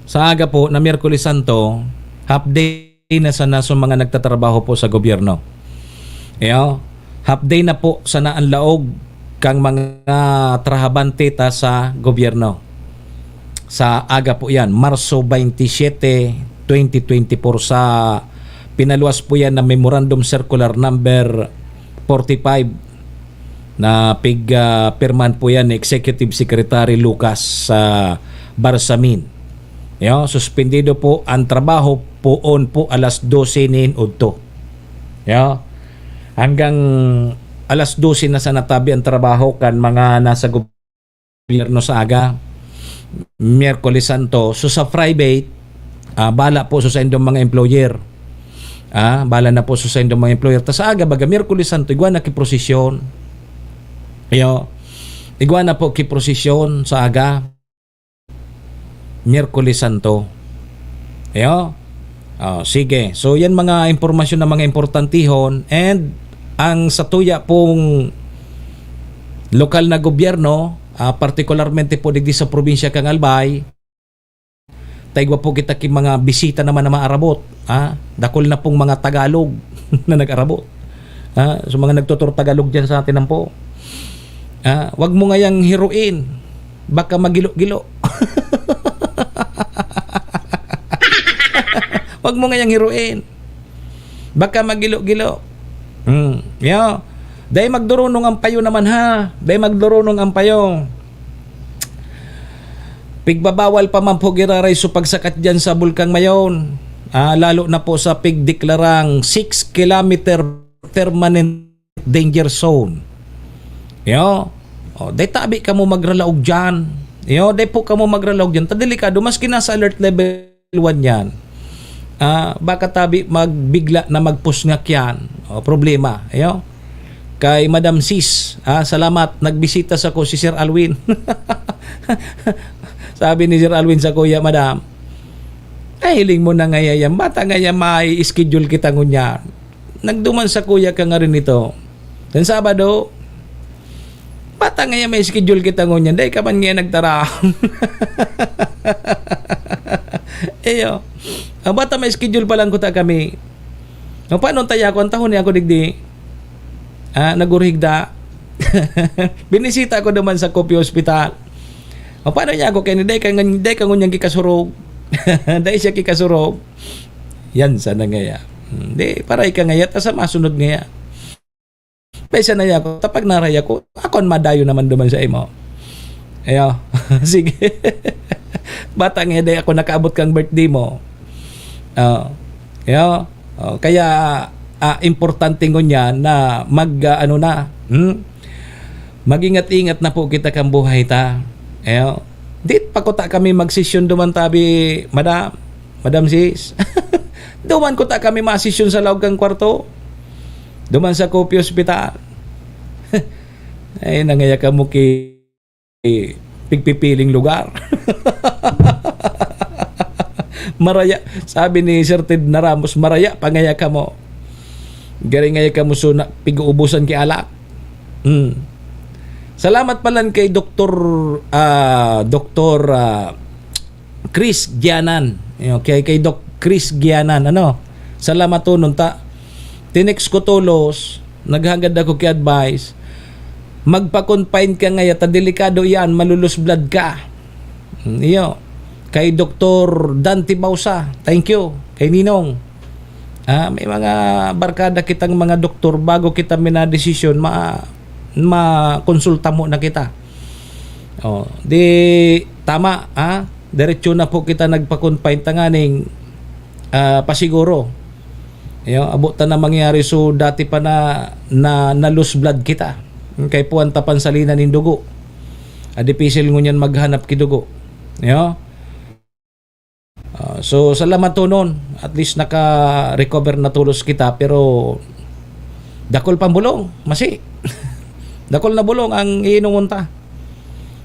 sa aga po na Miyerkules Santo, half day na sana sa mga nagtatrabaho po sa gobyerno. Iyo, half day na po sana ang laog kang mga trahabante ta sa gobyerno. Sa aga po yan, Marso twenty-seven, twenty twenty-four, sa pinaluwas po yan na Memorandum Circular Number forty-five na pig, ah, pirmahan po yan ni Executive Secretary Lucas sa Barsamin. Yo, suspendido po ang trabaho poon po alas dose nin udto. Yo, hanggang alas dose na sana tabi ang trabaho kan mga nasa gobyerno sa aga, Miyerkules Santo. So, sa private, ah, bala po sa saindong mga employer. Ah, bala na po sa saindong mga employer. Ta sa aga, baga, Miyerkules Santo, igwa na ki prosesyon. Yo, igwa na po ki prosesyon sa aga, Miyerkules Santo. Yo. Oh, sige. So, yan mga impormasyon na mga importantihon. And ang satuya pong lokal na gobyerno, ah, partikularmente po digdi sa probinsya kan Albay, ta igwa po kita ki mga bisita naman na maarabot, ha? Dakul na pong mga Tagalog na nag-arabot. Ha? So, mga nagtutur Tagalog diyan sa atin po. Ha? Wag mo ngayang hiruin. Baka magilo-gilo. Wag mo ngayang hiruin. Baka magilo-gilo. Hmm. Yo. Dai magdurunong ang payo naman, ha. Dai magdurunong ang payo. Pigbabawal pa man po giraray so pagsakat diyan sa Bulkang Mayon. Ah, lalo na po sa pigdeklarang six kilometer permanent danger zone. Yo. Oh, dai tabi kamo magralaog diyan. Yo, dai po kamo magralaog diyan. Ta delikado, maski nasa alert level one yan. Ah, baka tabi magbigla na magpusngak yan. Oh, problema. Yo. Kay Madam Sis, ah, salamat. Nagbisita sa ko si Sir Alwin. Sabi ni Sir Alwin sa kuya, "Madam, ay, hiling mo na ngaya yan. Bata ngaya may schedule kita ngunyan." Nagduman sa kuya ka nga rin ito. Then Sabado, bata ngaya may schedule kita ngunyan. Dai ka man ngaya nagtara. Iyo. Ang bata may schedule pa lang kuta kami. No, paano tayo ako? Ang tahon niya ako digdi, ah, nagurhigda. Binisita ko naman sa Kopyo Hospital. O, paano niya ako? Kaya dai ka, ngan-, dai ka ngunyan kikasurog. Dai siya kikasurog. Yan sana ngaya. Hmm, di, para ika ngaya, ta sa masunod ngaya. Paisa na ako, tapag naray ako, ako ang madayo naman duman sa imo. Ayo, sige. Bata nga, di ako nakaabot kang birthday mo. Oh, ayo. Oh, kaya, ah, importante ngunyan na mag, ah, ano na, hmm? Mag-ingat-ingat na po kita kan buhay ta. Ayo. Di pa kuta kami magsesyon duman tabi, madam. Madam Sis. Duman kuta kami masesyon sa laog kan kwarto. Duman sa Kopyo Hospital. Ay, nangaya kamo ki pigpipiling lugar. Maraya, sabi ni Sir Ted na Ramos, "Maraya pa ngaya kamo. Gari ngaya kamo so na, pig-uubusan ki alak." Hmm. Salamat palan kay Doktor, ah, Doktor, ah, Chris Gianan. Ayun, kay, kay Doc Chris Gianan, ano? Salamaton ta. Tinext ko tolos, naghagad ako ki advice. "Magpa-confine ka ngaya, ta delikado iyan, malulus blood ka." Hmm, iyo. Kay Doktor Dante Bausa, thank you. Kay Ninong. Ah, may mga barkada kitang mga doktor, bago kita minadesisyon, ma-, makonsulta muna kita. Oh, di tama, ha? Diretso na po kita nagpa-confine tanganing, ah, pasiguro. Yo, abot ta na mangyari so dati pa na, na, na lose blood kita. Kay puwan ta pansalinan nin dugo. Ah, dipisil ngunyan maghanap ki dugo. Yo? Ah, so, salamaton. At least naka-recover na tolos kita, pero dakul pang bulong, masi. Dakul na bulong ang iinomon ta.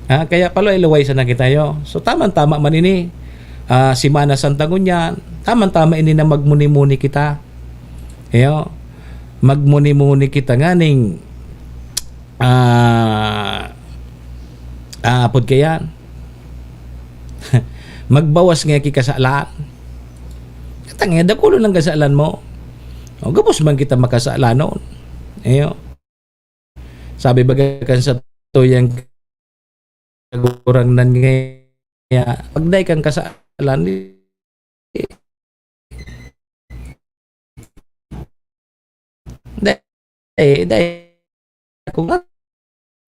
Ha, kaya paluway-luway sana kita, yo. So, tamang-tama man ini. Ah, Semana Santa ngunyan, tamang-tama ini na magmuni-muni kita. Yo. Magmuni-muni kita nganing, ah, ah, apod kaiyan. Magbawas nga ki kasalan. Katang, eh, dakulon ang kasalan mo. O, gabos man kita makasalanon. Iyo. Sabi baga kan satuyang Kagurangnan ngaya, pag dai kang kasalan, di, dai, dai, ako nga,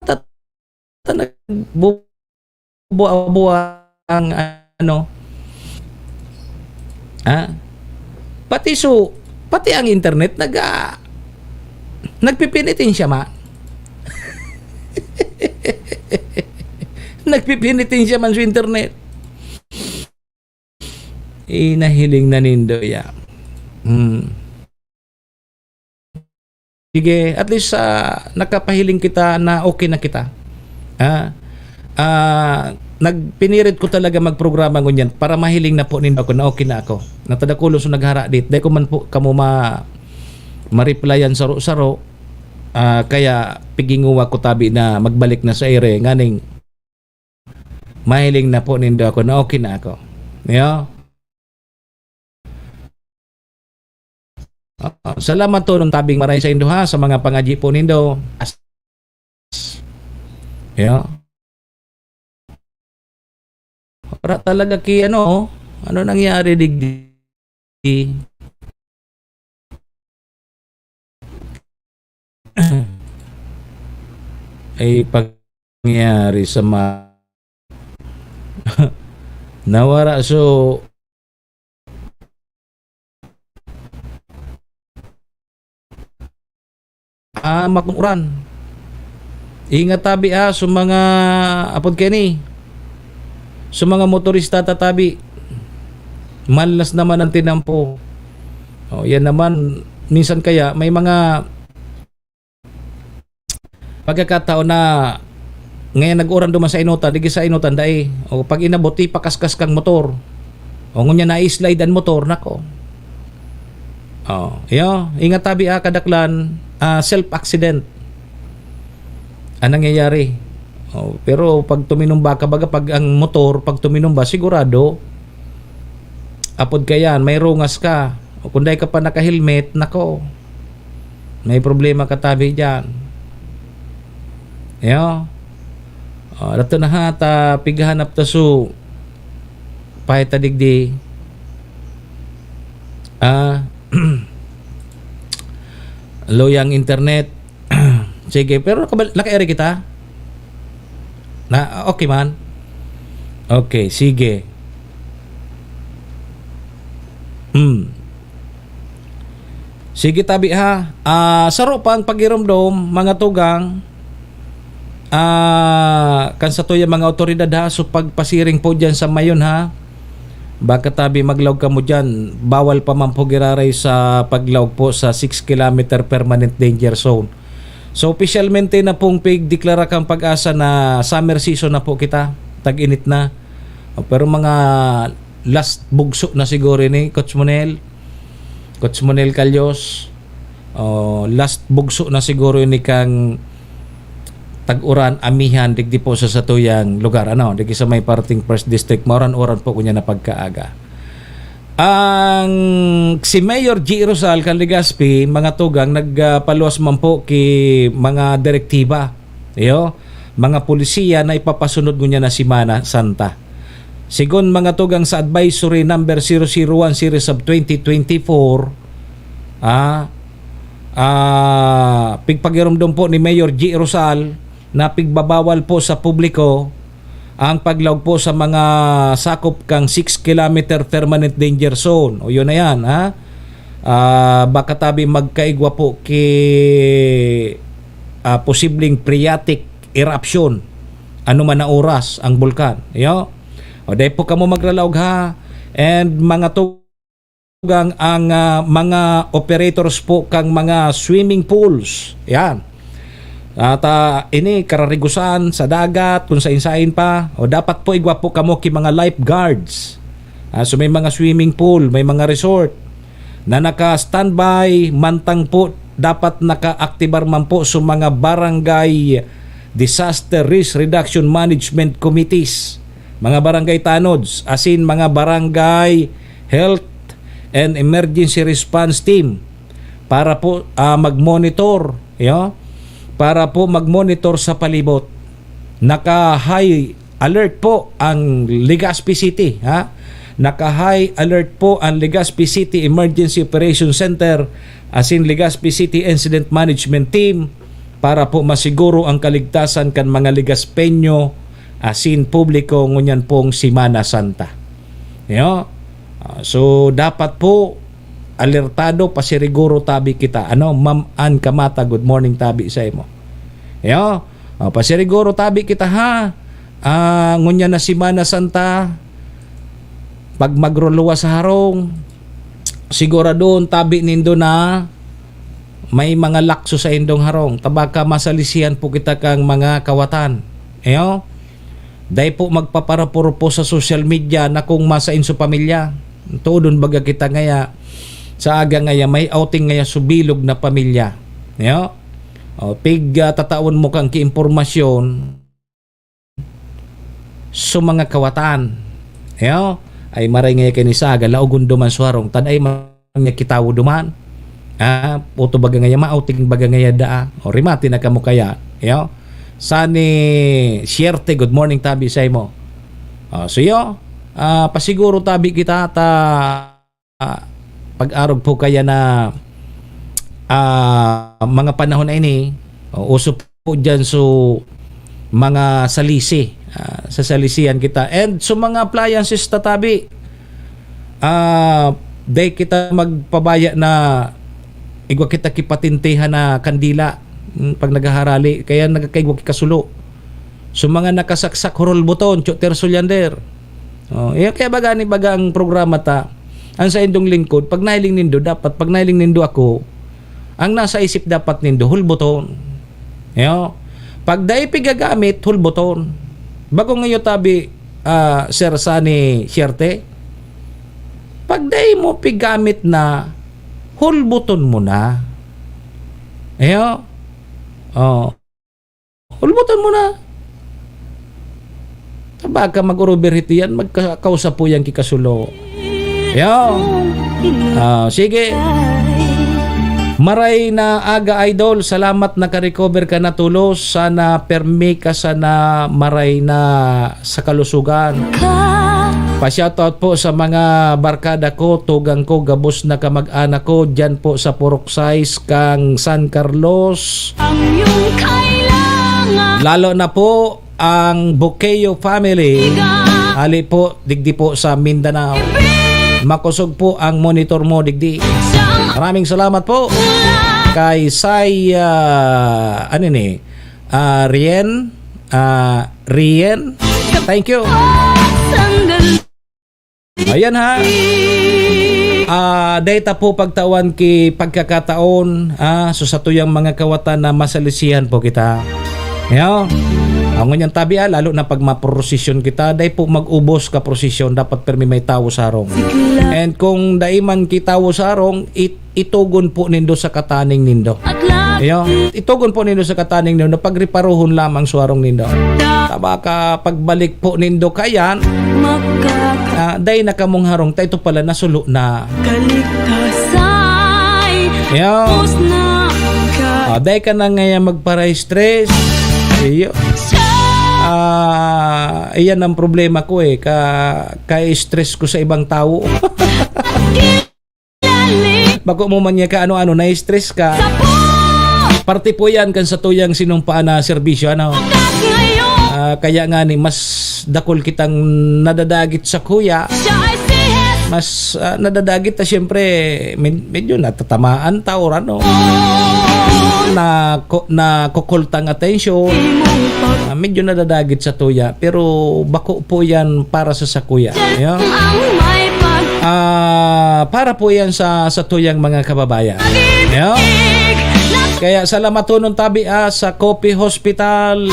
ta-, ta-, nagbubuwa-buwa ang ano, ha? Pati su-, pati ang internet nag-, ah, nagpipinitensya man. Nagpipinitensya man sa internet. Eh, nahiling na nindo, ya. Hmm. Sige, at least, ah, nakapahiling kita na okay na kita. Ah, ah, nagpinirit ko talaga magprograma ngunyan para mahiling na po nindo ako na okay na ako. Natadakulos na nagharadit. Dai ko man po kamo ma-, ma-replyan saro-saro. Ah, kaya piginguwa ko tabi na magbalik na sa ere. Nganing mahiling na po nindo ako na okay na ako. Yo? Ah, salamat to nung tabing maray sa indo, ha, sa mga pangadyi po nindo. As-, yo? Wala talaga ki ano, ano nangyari digdi? Ay, pangyari sa ma-, nawara, so, ah, makukuran. Ingat tabi, ah, sa mga, apod kani, sa mga motorista tatabi. Malas naman ang tinampo. Oh, yan naman, minsan kaya may mga pagkakataon na ngayon nag-uran duman sa inutan, digi sa inutan, dai. O pag inabot, ipakaskas kang motor. O ngunyan na-slide ang motor, nako. Oh, yo, ingat tabi, ah, kadaklan, ah, self-accident ang nangyayari. Oh, pero pag tuminumba ka, baga pag ang motor, pag tuminumba, sigurado, apod ka yan, may rungas ka. Kung dai ka pa naka-helmet, nako, may problema ka tabi diyan. Yo. Oh, dato na ha, ta pighanap ta su, pahita digdi. Ah, luyang internet. Sige, pero nakabal-, naka-ere kita? Na, okay man? Okay, sige. Hmm. Sige, tabi ha. Ah, saro pang pagiromdom, mga tugang, ah, kan satuyang mga awtoridad ha, so pagpasiring po diyan sa Mayon ha. Baka tabi maglaog kamo diyan, bawal pa man po giraray sa paglaog po sa six kilometer permanent danger zone. So, opisyalmente na pong pigdeklara kan PAGASA na summer season na po kita. Tag-init na. O, pero mga last bugso na siguro ini, Coach Monel. Coach Monel Calyos. O, last bugso na siguro ini kang tag-uran, amihan, digdi po sa satuyang lugar. Ano, digdi sa may parting First District, mauran-uran po kunya na pagkaaga. Ang si Mayor G. Rosal kan Legazpi, mga tugang, nagpaluwas man po ki mga direktiba, iyo, mga polisiya na ipapasunod ngunyan na Semana Santa. Sigon mga tugang sa Advisory Number zero zero one Series of twenty twenty-four, ah, ah, pigpagiromdom po ni Mayor G. Rosal na pigbabawal po sa publiko ang paglaog po sa mga sakop kang six kilometer permanent danger zone. O, yun na yan, ha? Ah, baka tabi magkaigwa po ki, ah, posibleng phreatic eruption. Ano man na oras ang bulkan. Yo? O, dai po kamo magralaog, ha? And mga tugang ang, ah, mga operators po kang mga swimming pools. Yan. At, ah, ini, kararigusan sa dagat, kung sain-sain pa. O, dapat po igwa po kamo ki mga lifeguards. Ah, so may mga swimming pool, may mga resort na naka-standby, mantang po dapat nakaaktibar man po sa mga barangay disaster risk reduction management committees, mga barangay tanods, asin mga barangay health and emergency response team para po, ah, mag-monitor, yo, para po mag-monitor sa palibot. Naka-high alert po ang Legazpi City, ha? Naka-high alert po ang Legazpi City Emergency Operation Center asin Legazpi City Incident Management Team para po masiguro ang kaligtasan kan mga Legazpeño asin publiko ngunyan pong Semana Santa. Yo? Ah, so, dapat po alertado, pasiriguro tabi kita. Ano, Ma'am Ann Camata, good morning tabi sa imo. Yo? Ah, pasiriguro tabi kita, ha. Ah, ngunyan na Semana Santa, pag magruluwas sa harong, siguradon tabi nindo na may mga lakso sa indong harong. Ta baka masalisihan po kita kang mga kawatan. Iyo? Dai po magpaparapuro po sa social media na kung masain so pamilya. Tuodon baga kita ngaya, sa aga ngaya, may outing ngaya so bilog na pamilya. Iyo? O, pig, ah, tatawan mo kang kiimpormasyon so mga kawatan. Iyo? Ay, maray ngaya kini sa aga, laogon duman so harong, tad-ay man niya kitawo duman. Ah, puto baga ngaya, ma-outing baga ngaya daa. O, rimati na kamo kaya. Iyo? Sunny Sierte, good morning tabi sa imo. O, so, iyo, ah, pasiguro tabi kita ta ah, pag-arog po kaya na, ah, mga panahon na ini, o, uso po diyan so mga salisi, ah, sa salisihan kita. And so mga appliances tatabi, ah, dai kita magpabaya na igwa kita kipatintihan na kandila, mm, pag naghaharali, kaya nagkakaigwa ki kasulo. So mga nakasaksak, hurulbuton, tyo terso lyander. Oh, iyo kaya baga ni baga ang programa ta. Ang saindong lingkod, pag nahiling nindo, dapat pag nahiling nindo ako, ang nasa isip dapat nindo, hulbuton. Yo? Pag dai pigagamit, hulbuton. Bago ngayon tabi, ah, Sir Sunny Sierte, pag dai mo pigamit na, hulbuton mo na. Yo? Oh. Hulbuton mo na. Baka mag-uruberhit yan, magkakausa po yan kikasulo. Yo. Ah, sige. Maray na aga, idol. Salamat, nakarecover ka na tulos. Sana permi ka sana maray na sa kalusugan. Pa-shoutout po sa mga barkada ko, tugang ko, gabos na kamag-anak ko, dyan po sa Purok sais kang San Carlos. Ang iyong kailangan. Lalo na po ang Bukeo family. Ali po, digdi po sa Mindanao. Makosog po ang monitor mo, digdi. Maraming salamat po kay Sai, ah, ano ni? Ah, Rien? Ah, Rien? Thank you. Ayan ha. Ah, data po pagtawan ki pagkakataon, ah, so satuyang mga kawatan na masalisihan po kita. Yo. Ang ngunyan tabi, ah, lalo na pag maprosesyon kita, dai po mag-ubos ka prosesyon, dapat permi may tawo sarong. And kung dai man ki tawo sarong, it-, itogon po nindo sa kataning nindo. Yo. Itogon po nindo sa kataning nindo, pagreparohon lamang suarong nindo. Tabaka pagbalik po nindo kayan, ah, dai na kamong harong, ta ito pala nasulo na. Kaligtasay, Yo. Pusna ka. Ah, dai ka na ngayon magpara-stress. Iyo. Ah, iyan ang problema ko eh. Ka, ka-stress ko sa ibang tao. Bako mo man niya ka ano-ano, na-stress ka. Parte po yan kan sa tuyang sinumpaan na serbisyo, ano? Ah, kaya nga ni, mas dakol kitang nadadagit sa kuya. Mas, ah, nadadagit ta, siyempre, med-, medyo natatamaan ta or ano. Na, ko-, nakukultang atensyon. Ah, medyo nadadagit sa tuya. Pero bako po yan para sa sakuya. Yo? Ah, para po yan sa, sa tuyang mga kababayan. Yo? Kaya salamatonon tabi, ah, sa Coffee Hospital.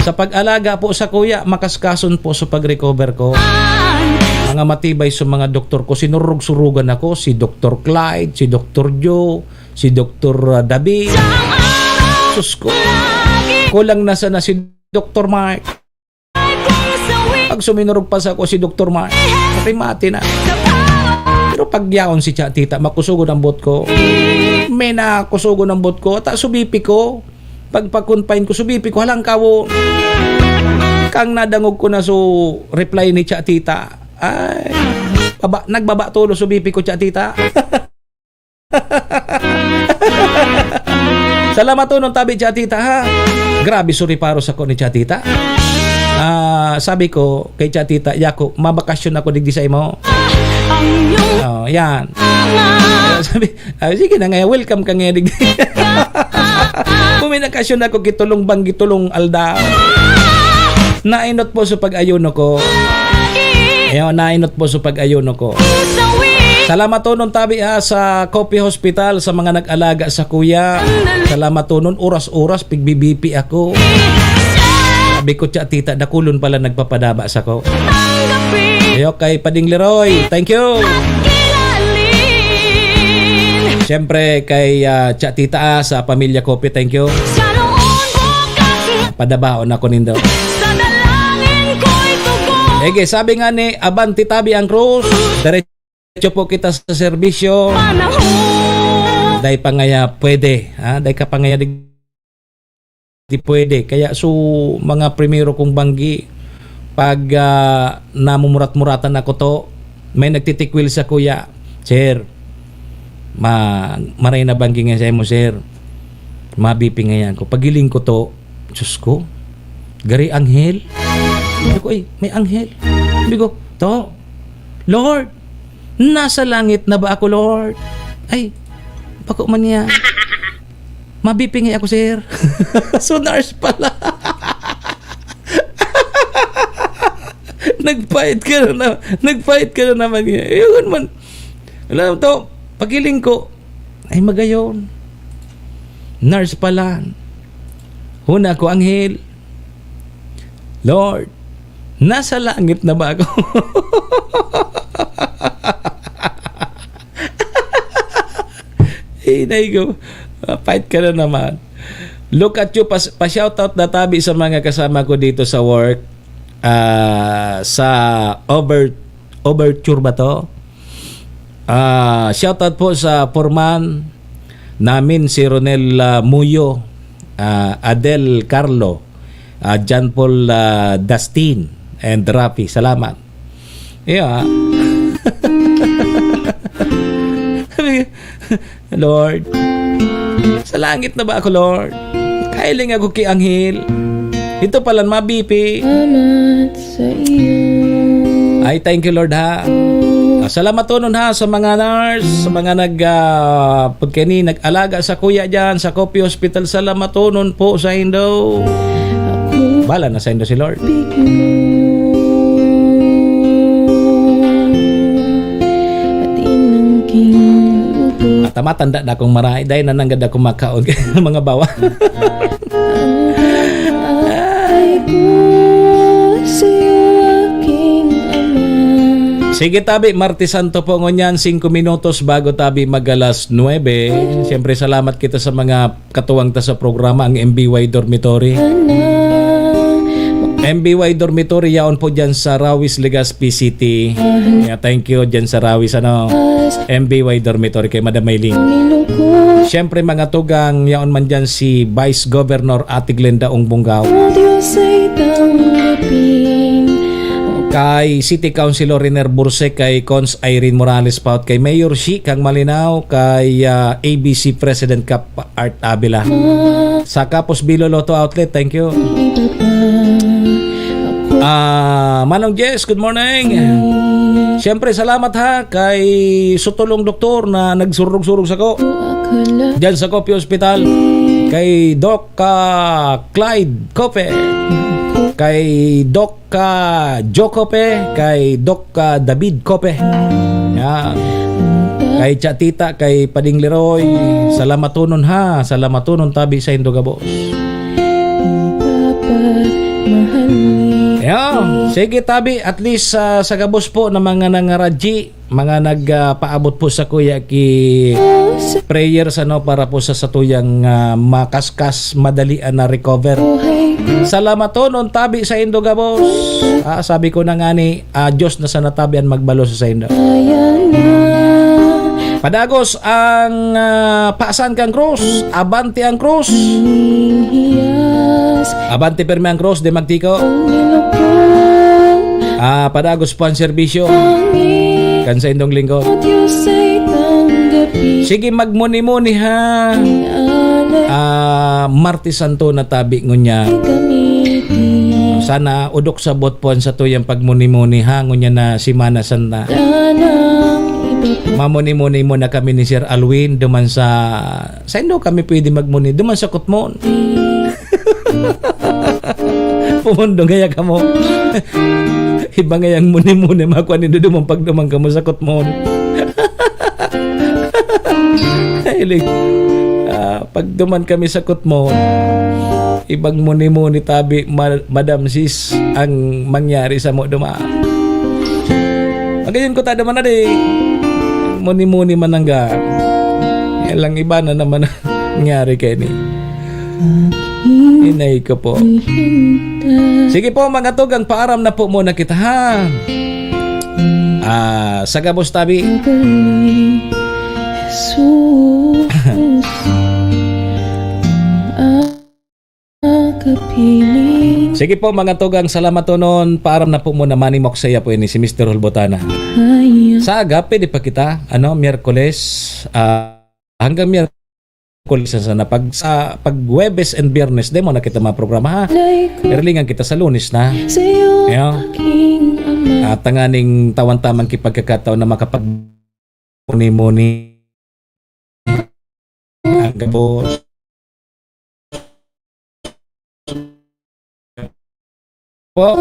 Sa pag-alaga po sa kuya, makaskason po sa pag-recover ko. Mga matibay sa mga doktor ko, sinurog-surugan ako, si Doktor Clyde, si Doktor Joe, si Doktor David. Sus ko. Kulang na sana si Doktor Mark. Pag suminurog pa sa ako si Doktor Mark, patay mati na. Pero pag yaon si Cha Tita, makusugon ang bot ko. May nakusugon ang bot ko. Ta subipi ko. Pagpa-confine ko, subipi ko, halang kawo. Kang nadangog ko na so reply ni Cha Tita. Ay, baba, nagbaba tulo, subipi ko, Cha Tita. Salamatonon tabi, Cha Tita, ha? Grabe, sorry paro sa ko ni Cha Tita. Ah, sabi ko kay Cha Tita, "Yako, mabakasyon ako digdi sa imo." Oh, yan. Sabi, ah, sige na nga, welcome ka nga digdi. Kuminakasyon ako kitulong banggi, tulong aldaw. Nainot po sa pag-ayuno ko. Ayaw, nainot po sa pag-ayuno ko. Salamatonon tabi, ha, sa Coffee Hospital, sa mga nag-alaga sa kuya. Salamatonon, oras-oras, pigbibipi ako. Sabi ko, "Cha, Tita, dakulon pala nagpapadaba sa ko." Ayo, kay Pading Leroy, thank you. Siyempre, kay, ah, Cha, Tita, ah, sa Pamilya Coffee, thank you. Padabaon ako nindo. Ege, sabi nga ni Abante Tabi ang Cruz, diretso po kita sa serbisyo. Dai pa ngaya pwede, ha? Dai ka pa ngaya di, di pwede. Kaya so, mga primero kong banggi, pag, ah, namumurat-muratan ako to, may nagtitikwil sa kuya, "Sir, ma-, maray na banggi nga sa imo, sir. Mabipi ngayan ko." Pagiling ko to, Diyos ko, gari anghel? Sabi ko, "Ay, may anghel." Sabi ko, "To, Lord, nasa langit na ba ako, Lord?" Ay, bako man niya. "Mabipingay ako, sir." So, nurse pala. Nag-fight ka na, na, nag-fight ka na naman niya. Yun man. Alam to, pagiling ko, ay magayon. Nurse pala. Huna ko, "Anghel, Lord, nasa langit na ba ako?" Inay ko, fight ka na naman. Look at you, pas-, pa-shoutout na tabi sa mga kasama ko dito sa work. Ah, sa over-, overture ba to? Ah, shoutout po sa foreman namin, si Ronel, ah, Muyo, ah, Adel Carlo, ah, John Paul, ah, Dastin, and Rafi. Salamat. Yeah. Sabi, Lord, sa langit na ba ako, Lord? Kailing ako ki anghel. Ito pala, mabipi. Salamat sa iyo. Ay, thank you, Lord, ha. Ah, salamatonon, ha, sa mga nurse, sa mga nag, ah, pagkani, nag-alaga sa kuya dyan, sa Coffee Hospital. Salamatonon po sa indo. Bala na sa indo si Lord. At matanda na akong maray, dahil nananggad ako makaon ng mga bawa. Ang pag-aay ko sa'yo, aking Ama. Sige, tabi, Martes Santo po ngunyan, singko minutos bago tabi mag-alas nuebe. Siyempre, salamat kita sa mga katuwang ta sa programa, ang M B Y Dormitory. Ana, M B Y Dormitory, yaon po dyan sa Rawis, Legazpi City. Yeah, thank you dyan sa Rawis, ano, M B Y Dormitory kay Madam Maylin. Siyempre, mga tugang, yaon man dyan si Vice Governor Ate Glenda Ong Bungao. O Diyos ay tanggapin. Kay City Councilor Riner Burse, kay Cons Irene Morales Paut, kay Mayor Shi Kang Malinao, kay, ah, A B C President Kap Art Avila. Sa Kapos Bilo Lotto Outlet, thank you. Ah, Manong Jess, good morning. Siyempre, salamat ha kay Sutulong Doktor na nagsurog-surog sako diyan sa Coffee Hospital. Kay Doc, ah, Clyde Cope. Kay Doc ka Joe Cope, kay Doc ka David Cope. Yan. Kay Chatita, kay Pading Leroy, salamatonon ha, salamatonon tabi sa indo gabos. Yan. Sige tabi, at least, ah, sa gabos po na mga nangaradji, mga nag, ah, paabot po sa kuya ki prayers, ano, para po sa satuyang, ah, makaskas, madali na recover. Salamatonon tabi sa indo gabos. Ah, sabi ko na nga ni, ah, Diyos na sana tabi an magbalo sa saindo. Padagos ang, ah, pasan kang krus, abante ang krus. Abante pirmi ang krus, di magtiko. Ah, padagos po ang serbisyo kan saindong lingkod. Sige, magmuni-muni ha. Ah, Martes Santo na tabi ngunyan. Sana odok sabot po ang satuyang pagmuni-muni ha, ngunyan na Semana Santa. Mamuni-muni muna kami ni Sir Alwin duman sa, saindo kami pwede magmuni? Duman sa Kutmon. Pumundo ngaya kamo. Iba ngayang muni-muni, makua nindo duman pagduman kamo sa Kutmon. Hilig. Ah, pagduman kami sa Kutmon, ibang muni-muni tabi, ma-, Madam Sis, ang mangyari samo duman. Magayon ko ta duman na di. Muni-muni man nangga. Yan lang, iba na naman ang nangyari kaini. Inay ko po. Sige po, mga tugang, paaram na po muna kita, ha? Ah, sa gabos tabi. Jesus, ang kapiling. Sige po, mga tugang, salamatonon. Paaram na po muna, manimok saya po ini si Mister Hulbotana. Sa aga, pwede pa kita, ano, Miyerkules, ah, hanggang Miyerkules sana. Pag sa, pag Huwebes and Biyernes, demo na kita mga programa, ha? Erlingan kita sa Lunes na. Ayan. At tanganing tawan tamang kipagkakataon na makapag-muni-muni ang gabos. Po.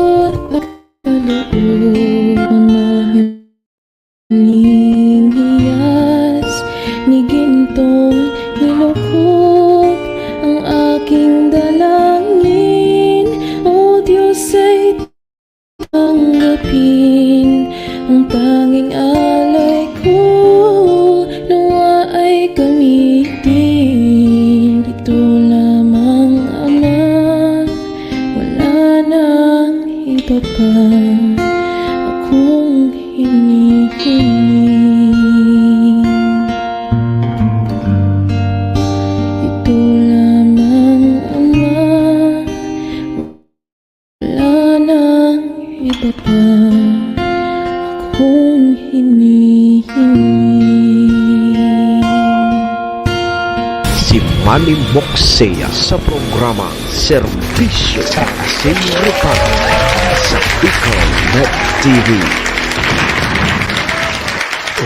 Ning hiyas ni gintong nilukhok ang aking dalangin, O Diyos, ay tanggapin ang tanging alay ko, nawa ay gamitin. Ito lamang, Ama, wala nang iba pa akong hinihingi. Iba pa akong hinihiling. Si Manny Moksea sa programa Serbisyo sa Kasing Reparo sa Bicol Net T V.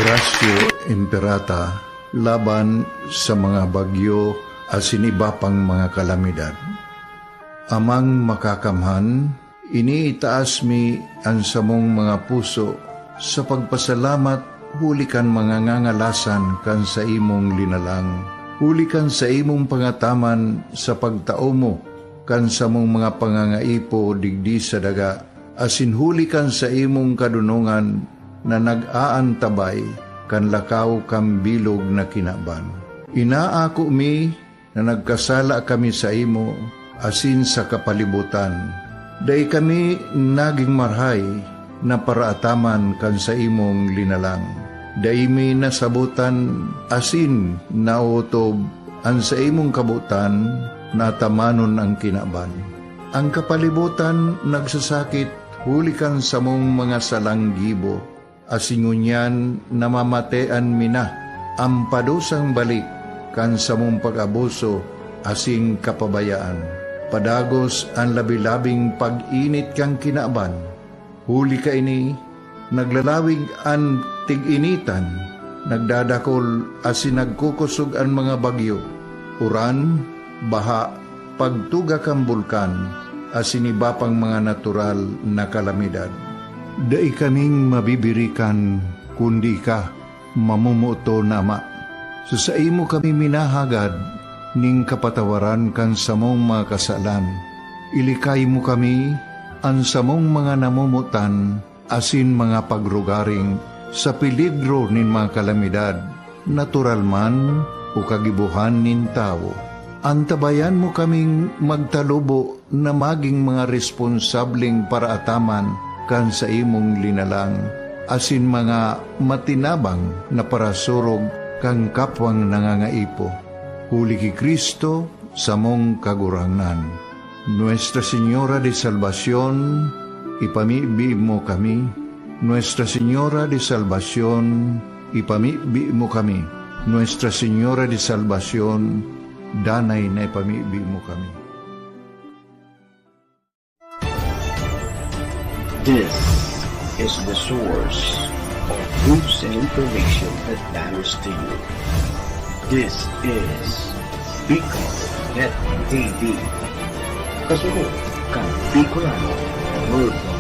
Horacio Imperata, laban sa mga bagyo asin iba pang mga kalamidad. Amang Makakamhan, iniitaas mi an samong mga puso sa pagpasalamat huli kan mga ngangalasan kan saimong linalang, huli kan saimong pangataman sa pagtao mo kan samong mga pangangaipo digdi sa daga, asin huli kan saimong kadonongan na nag-aantabay kan lakaw kan bilog na kinaban. Inaako mi na nagkasala kami saimo asin sa kapalibotan. Dai kami nagin marahay na paraataman kan saimong linalang. Dai mi nasabotan asin naotob an saimong kabotan na atamanon an kinaban. An kapalibotan nagsasakit huli kan samong mga salang gibo, asin ngunyan namamatean mi na an padusang balik kan samong pag-abuso asin kapabayaan. Padagos an labi-labing pag-init kan kinaban. Huli kaini, naglalawig an tig-initan, nagdadakol asin nagkukosog an mga bagyo, uran, baha, pagtuga kan bulkan, asin iba pang mga natural na kalamidad. Dai kaming mabibirikan kundi ika, mamomoton na Ama. Sa saimo kami minahagad nin kapatawaran kan samong mga kasalan. Ilikay mo kami, an samong mga namomotan, asin mga pagrugaring sa peligro nin mga kalamidad, natural man o kagibohan nin tawo. Antabayan mo kaming magtalubo na magin mga responsableng paraataman kan saimong linalang, asin mga matinabang na parasurog kan kapwang nangangaipo. Huli ki Cristo, samong Kagurangnan. Nuestra Señora de Salvacion, ipamibi mo kami. Nuestra Señora de Salvacion, ipamibi mo kami. Nuestra Señora de Salvacion, danay na ipamibi mo kami. This is the source of news and information that matters to you. This is Bicol Net T V. Kasunod kan Bicolano Worldwide.